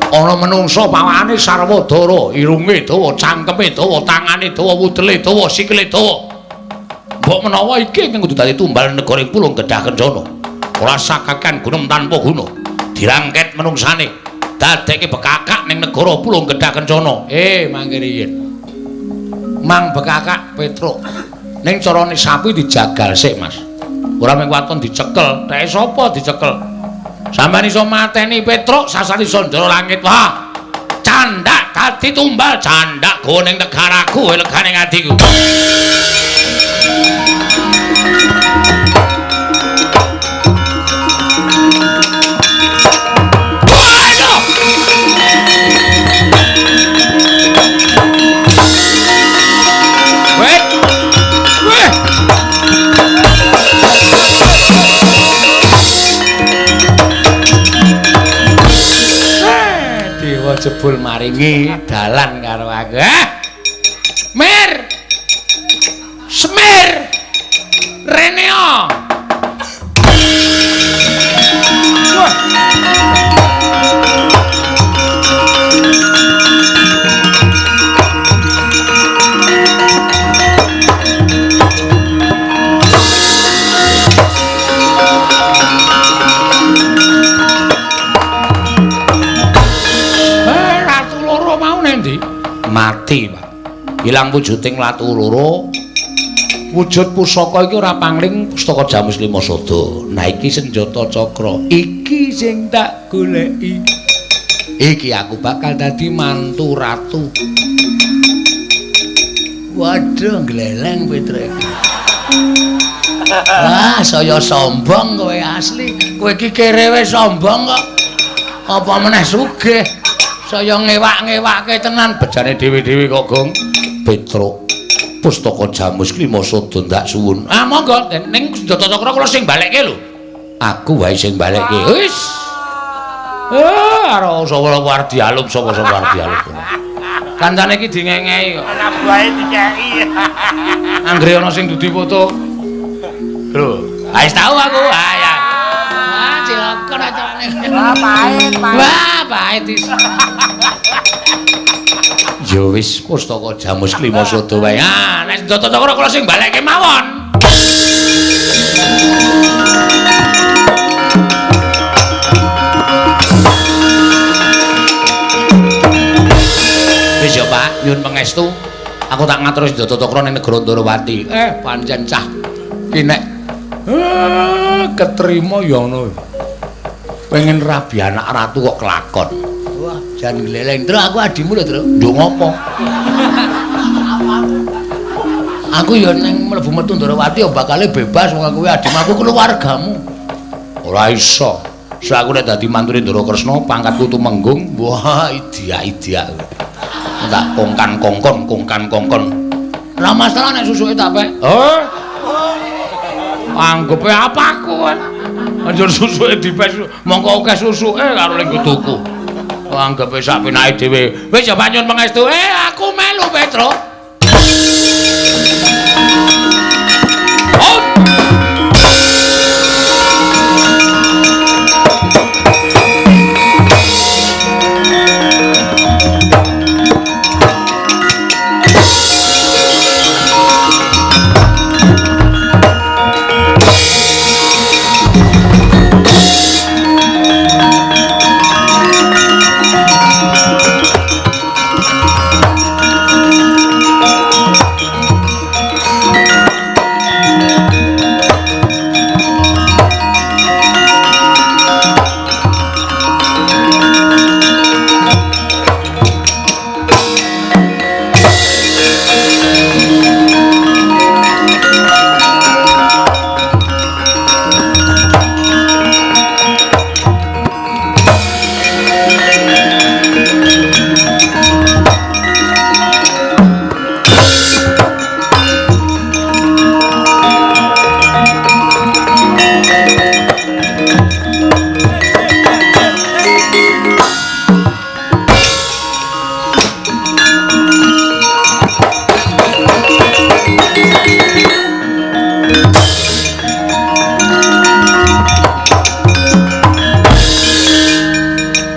ana menungsa pawakane sarwa dara, irunge dawa, cangkeme dawa, tangane dawa, wudele dawa, sikile dawa. Mbok menawa iki ingkang kudu dadi tumbal negara ing Pulung Gedhah Kencana. Ora sakakan gunem tanpa guna. Dirangket menungsane dadekke bekakak ning negara Pulung Gedhah Kencana. Mangke riyin. Mang bekakak Petruk. Ning carane sapi dijagal sik, Mas. Ora mung waton dicekel, teke sapa dicekel? Sampeyan iso mateni Petruk sasar iso njara langit. Wah. Candak dadi tumbal, candak go ning negaraku, legane atiku. Jebul maringi dalan karo aku. Mir. Semir. Reneo. Wah. Mati, Pak. Ilang wujuding latu loro. Wujud pusaka iki ora pangling pustaka Jamus Lima Sada. Nah iki senjata cakra. Iki sing tak goleki. Iki aku bakal dadi mantu ratu. Waduh, gleleng Petruk iki. Wah, saya sombong kowe asli. Kowe iki kerewe sombong kok. Apa meneh sugih. Saya ngewak-ngewake tenan bejane dhewe-dhewe kok, Gong. Petruk, pustaka Jamus Lima Sada ndak suwun. Ah, monggo ning senjata cakra kula sing balekke lho. Aku wae sing balekke. Wis. Karo sapa arep dialup, sapa-sapa arep dialup. Kancane iki dingengehi kok. Anak buahe dikeki. Anggere ana sing dudi foto. Lho, wis tau aku. Ah ya. Wah, cilaka acarane. Wah, pahit, pahit. Wah, pahit is. Ya wis pustaka Jamus Lima Sada wae. Ah, nek senjata cakra kula sing balekke mawon. Wis ya, Pak, nyuwun pangestu. Aku tak ngatur senjata cakra ning negara Ndorowati. Pancen cah ki nek ketrima ya ngono. Pengen rabi anak ratu kok kelakon. Wah, jan gleleng. Truk aku adimu lho, Truk. Nduk ngopo? Aku ya ning mlebu metu Ndorowati ya bakale bebas wong aku adimu, aku keluargamu. Ora iso. Sak aku nek dadi mantune Ndara Kresna, pangkatku tumenggung. Wah, idia-idia. Tak kongkan-kongkon, kongkan-kongkon. Ora masalah nek susuke tak pek. Oh. Anggepe apa aku kan? Anjur susuke dipek, mongko akeh susuke karo ning tuku. Anggepe sak penake dhewe. Wis ya nyuwun pangestu. Aku melu Petruk. Oh.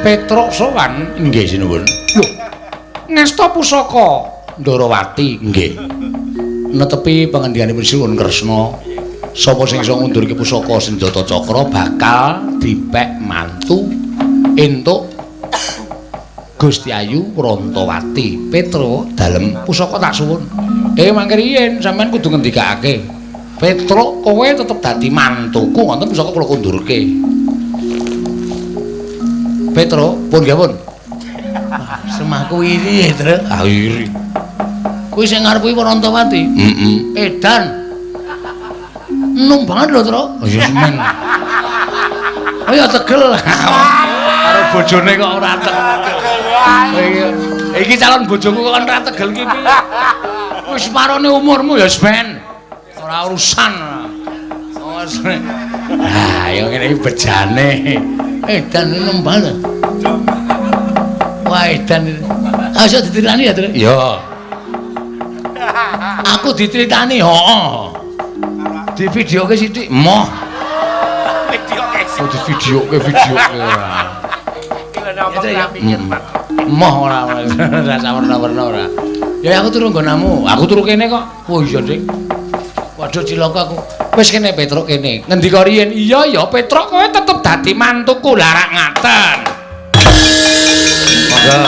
Petruk sowan nggih sinuwun. Lho, ngesta pusaka Ndorowati nggih. Netepi pangendikaanipun Sinuwun Kresna, sapa sing iso ngundurke pusaka senjata cakra bakal dipek mantu entuk Gusti Ayu Prantawati. Petruk dalem pusaka tak suwun. Mangke riyen sampean kudu ngendikake. Petruk kowe tetep dadi mantuku wonten pusaka kula kundurke. Petruk, pun nggih pun. Semahku iri ya, Truk. Ah iri. Kuwi sing ngarep kuwi Prantawati. Heeh. Edan. Enom banget lho, Truk. Oh ya semen. Oh ya tegel. Karo bojone kok ora tegel. Iki calon bojoku kok ora tegel iki piye? Wis parone umurmu ya semen. Ora urusan. Ah, ya ngene iki bejane. Edan enom banget. Wah, edan. Ayo dicritani ya, Truk. Iya. Aku diceritani, heeh. Di videoke sithik, moh. Videoke sithik. Oh, di videoke ora. Moh ora ora sawerna-werna ora. Ya aku turu nggonamu. Aku turu kene kok. Oh iya, Dik. Waduh cilaka aku. Wis kene Petruk kene. Ngendika riyen? Iya ya Petruk kowe tetep dadi mantuku. Lah rak ngaten. Monggo.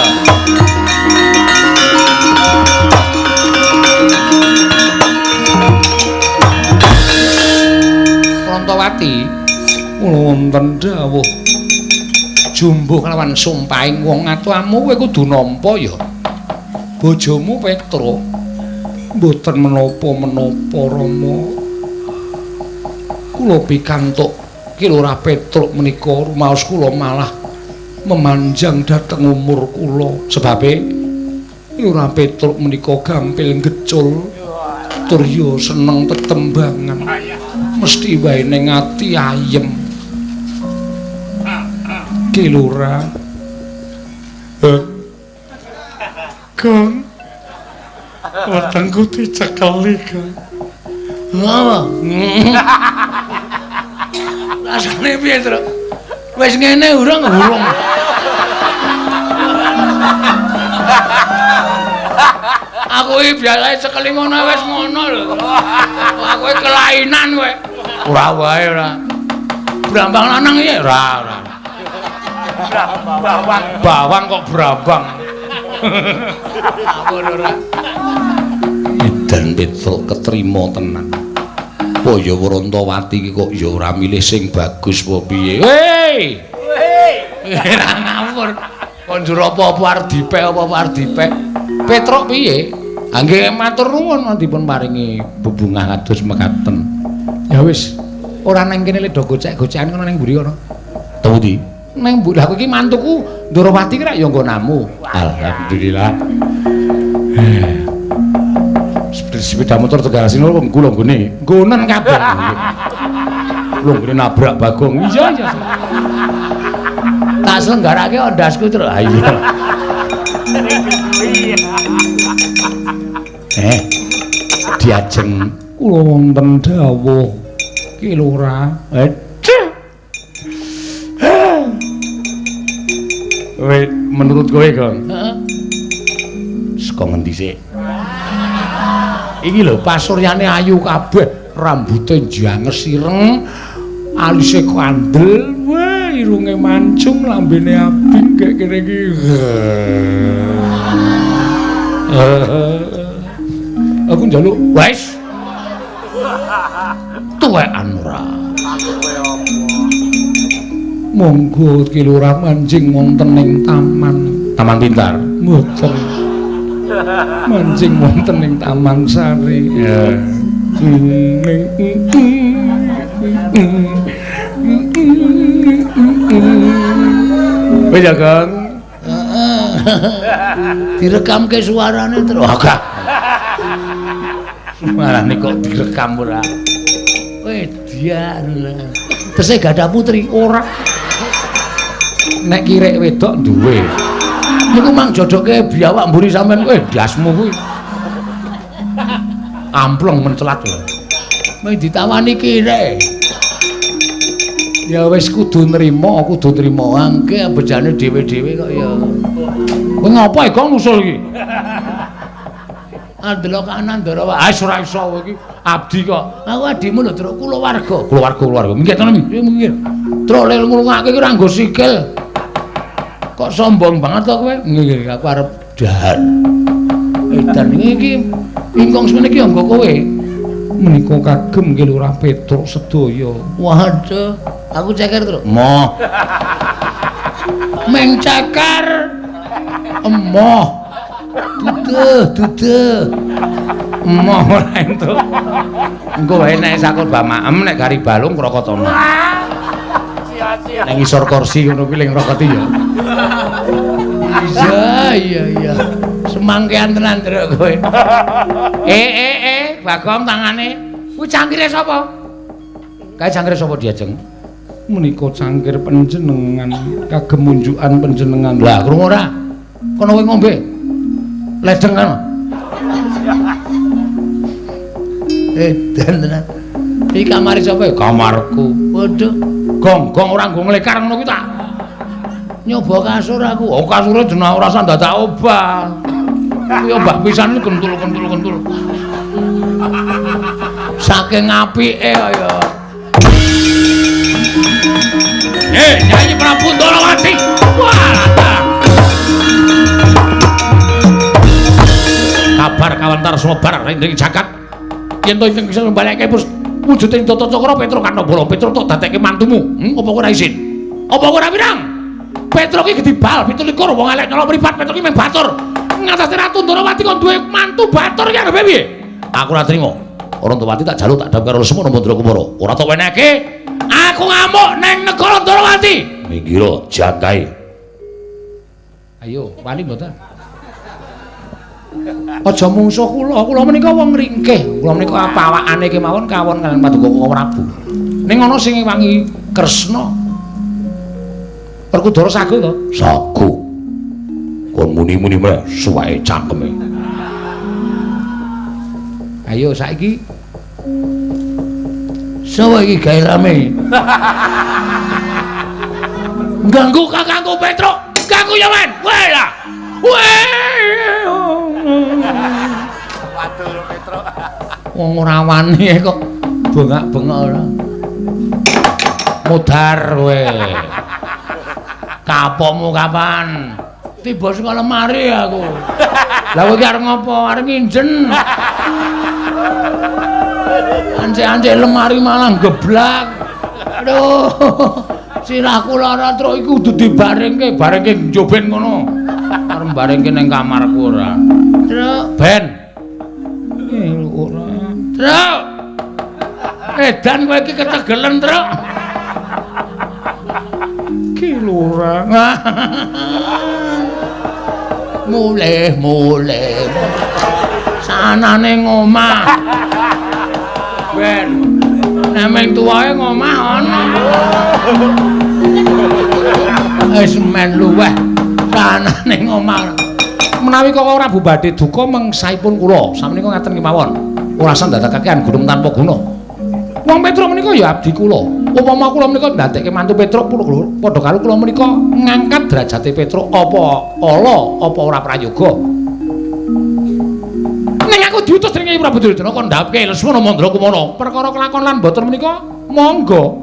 Wrontowati? Kula wonten dawuh. Jumbuh kelawan sumpahing wong atuamu kowe kudu nampa ya. Bojomu Petruk mboten menapa-menapa Rama. Kula pikantuk Ki Lurah Petruk menika rumaos kula malah memanjang dhateng umur kula. Sebabe Ki Lurah Petruk menika gampil ngecul tur ya seneng tetembangan. Mesti wae ning ati ayem. Ki Lurah. Gong. Wetengku dicekeli, Gong. Apa? Rasane piye, Truk? Wis ngene urung urung. Aku iki biasane cekeli ngono wis ngono lho. Aku iki kelainan kowe. Ora wae ora. Brambang lanang iki ora ora. Bawang. Bawang kok brambang. Aku ora. Edan Petruk ketrima tenan. Apa ya Wrontowati iki kok ya ora milih sing bagus apa piye? Hei! Hei! Ora ngawur. Kon njur apa-apa arep dipek apa-apa arep dipek. Petruk piye? Ha nggih matur nuwun dipun paringi bebungah kados mekaten. Ya wis, ora nang kene le do gocek-gocekan kono ning mburi kono. Tau ndi? Nang mburi. Lah kowe iki mantuku Ndorowati ki rak ya nggonamu. Alhamdulillah. Sepeda motor Tegal Sino kula nggone. Nggonen kabeh. Kula nggone nabrak Bagong. Iya iya. Tak selenggarake ondasku terus. Ha iya. Diajeng kula wonten dawuh Ki Lurah. Kowe menurut kowe, Gong? Heeh. Saka ngendi sik? Iki lho pasuryane ayu kabeh, rambute njanges ireng, alise kandel, wah irunge mancung, lambene abing kek kene iki. Aku njaluk wis. Tuwekan ora. Monggo Ki Lurah manjing wonten ing taman. Taman pintar. Mboten. Manjing wonten ing Taman Sari. Ya. Wis ya, Kang. Heeh. Direkamke suarane terus. Ora. Suarane kok direkam ora. Wedian. Tesih gadah putri ora. Nek kirek wedok duwe. Niku mang jodoke biawak mburi sampean kowe ndasmu kuwi. Amplong mencelat lho. Mung ditawani kirek. Ya wis kudu nrimo, kudu nrimo. Angke bejane dhewe-dhewe kok ya. Kowe ngopo e Gong nusul iki? Andelok kanan ndara wae. Ah ora iso kowe iki abdi kok. Aku adimu lho, Truk, kulawarga. Kulawarga, kulawarga. Minggir to, minggir. Truk lel nglungake iki ora nggo sikil. Kok sombong banget to kowe? Nggih, aku arep dahar. Edan iki ingkung semene iki nggo kowe. Menika kagem Ki Lurah Petruk sedaya. Waduh, aku ceker, Truk. Moh. Meng ceker. Emoh. Duduh, duduh. Emoh ora entuk. Engko wae nek sakur bamaem nek gari balung krokotono. Nek ngisor kursi ngono kuwi ling ngrokoti ya. Iya, iya, iya. Semangkean tenan Truk kowe. Bagong tangane. Kuwi cangkire sapa? Kae cangkire sapa diajeng? Menika cangkir panjenengan, kagem munjukan panjenengan. Lah, krungu ora? Kono kowe ngombe. Ledeng kan? Edan tenan. Iki kamare sapa ya? Kamarku. Waduh. Gong-gong ora nggo nglekar ngono kuwi tak. Nyoba kasur aku. Oh, kasure jeneng ora usah dadak obah. Kuwi obah pisan kentul-kentul-kentul. Saking apike kaya. Nyanyi Prabu Ndorowati. Wah, kabar kawantar sumebar ing jagat. Yen to ingkang bisa mbalekke Wujuding Tata Cakra Petruk Kanabala, Petruk tok dadekke mantumu. Apa kowe ora isin? Apa kowe ora wirang? Petruk iki gedhi bal 27 wong elek nyolok mripat, Petruk iki mung batur. Ngatasi Ratu Ndorowati kon duwe mantu batur iki arepe piye? Aku ora trima. Warantawati tak jaluk tak dhawuh karo Lesmana Mandra Kumara. Ora tok wenehke. Aku ngamuk ning negara Ndorowati. Minggira jangkae. Ayo, wani mboten? Aja mungsuh kula, kula menika wong ringkih. Kula menika pawakane kemawon kawon kaliyan Paduka Koko Prabu. Ning ana sing ngewangi Kresna. Werkudara sago to? Sago. Kon muni-muni meh suweke cangkeme. Ayo saiki. Sapa iki gawe rame? Ganggu kakangku Petruk, ganggu ya men. Weh lah. Weh. Waduh Petruk. Wong ora wani kok bengak-bengok ora. Mudhar kowe. Kapokmu kapan? Tiba saka lemari aku. Lah kowe iki arep ngopo? Arep nginjen. Ancek-ancek lemari malah geblak. Aduh. Sirahku lara truk iku kudu dibarengke, barengke njoben ngono. Arep barengke ning kamarku ora. Truk, ben. Ora. Truk. Edan kowe iki ketegelen, Truk. Ki lurah. Mulih, mulih. Sanane ngomah. Ben. Nek meng tuwae ngomah ana. Wis men luweh. Sanane ngomah. Menawi Koko Prabu badhe duka mengsahipun kula, samenika ngaten kemawon. Ora usah ndadekake gunung tanpa guna. Wong Petruk menika ya abdi kula. Upama kula menika ndadekke mantu Petruk padha karo kula menika ngangkat derajate Petruk apa ala apa ora prayoga. Ning aku diutus dening Prabu Duryudana kon ndhapke Lesmana Mandra Kumara. Perkara kelakon lan boten menika monggo.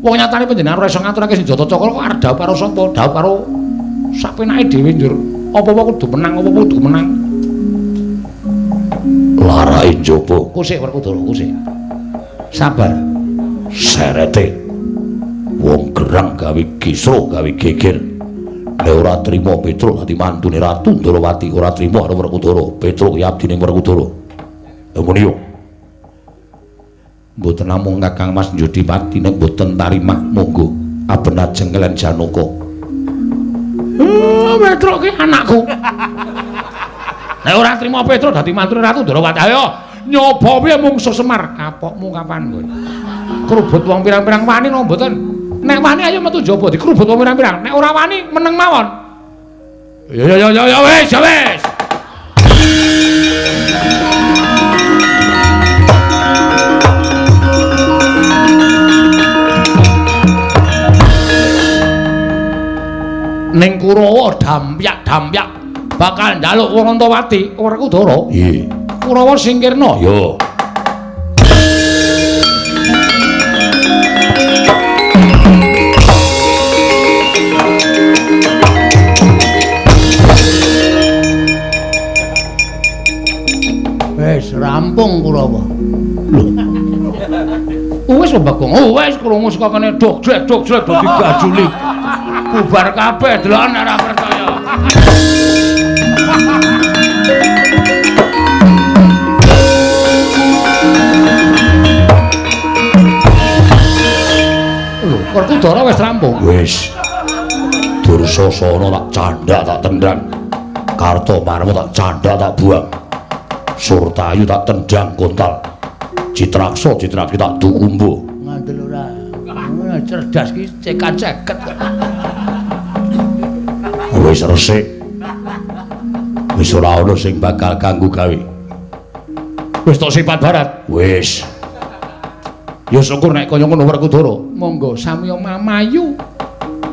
Wong nyatane panjenengan ora iso ngaturake senjata cakra kok arep dhawuh karo sapa? Dhawuh karo sapenake dhewe njur. Apa-apa kudu menang, apa-apa kudu menang. Larae njaba. Kusik Werkudara, kusik. Sabar. Serete. Wong gerang gawe kisruh, gawe geger. Nek ora trima Petruk dadi mantune Ratu Ndorowati, ora trima karo Werkudara. Petruk ki abdine Werkudara. Lha muni yo. Mboten namung Kakang Mas Njodipati nek mboten tarimah monggo aben ajeng kaliyan Janaka. Petruk ki anakku. Nek ora trima Petruk dadi mantune Ratu Ndorowati, ayo nyoba piye mungsuh Semar. Kapokmu kapan kowe? Krubut wong pirang-pirang wani napa mboten? Nek wani ayo metu njaba dikrubut wong pirang-pirang. Nek ora wani meneng mawon. Ya ya ya ya wis, ya wis. Ning Kurawa dampyak-dampyak bakal njaluk Warantawati Werkudara. Nggih. Kurawa singkirna. Ya. Wis rampung Kurawa. Lho. Wis Bagong. Oh wis krungu saka kene dok jlek dok jlek dadi gajuli. Bubar kabeh deloken ora percaya. Lho, Werkudara wis rampung. Wis. Dursasana tak candhak tak tendang. Kartomarma tak candhak tak buang. Surtayu tak tendang kontal. Citraksa Citraksi tak dukumbu. Ngandel ora. Cerdas ki cekat-ceket. Wis resik. Wis ora ana sing bakal ganggu gawe. Wis tok sifat barat. Wis. Ya syukur nek kaya ngono Werkudara. Monggo samiya mamayu.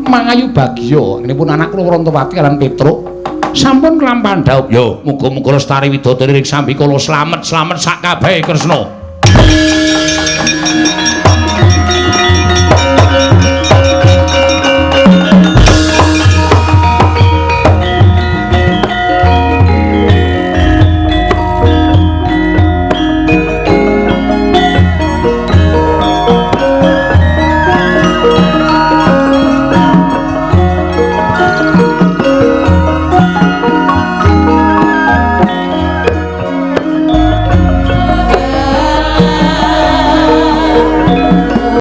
Mangayu bagya. Ngenipun anak kula Warantawati kaliyan Petruk sampun kelampahan dhaup. Ya muga-muga lestari widodari ring sambikala slamet-slamet sak kabehe Kresna.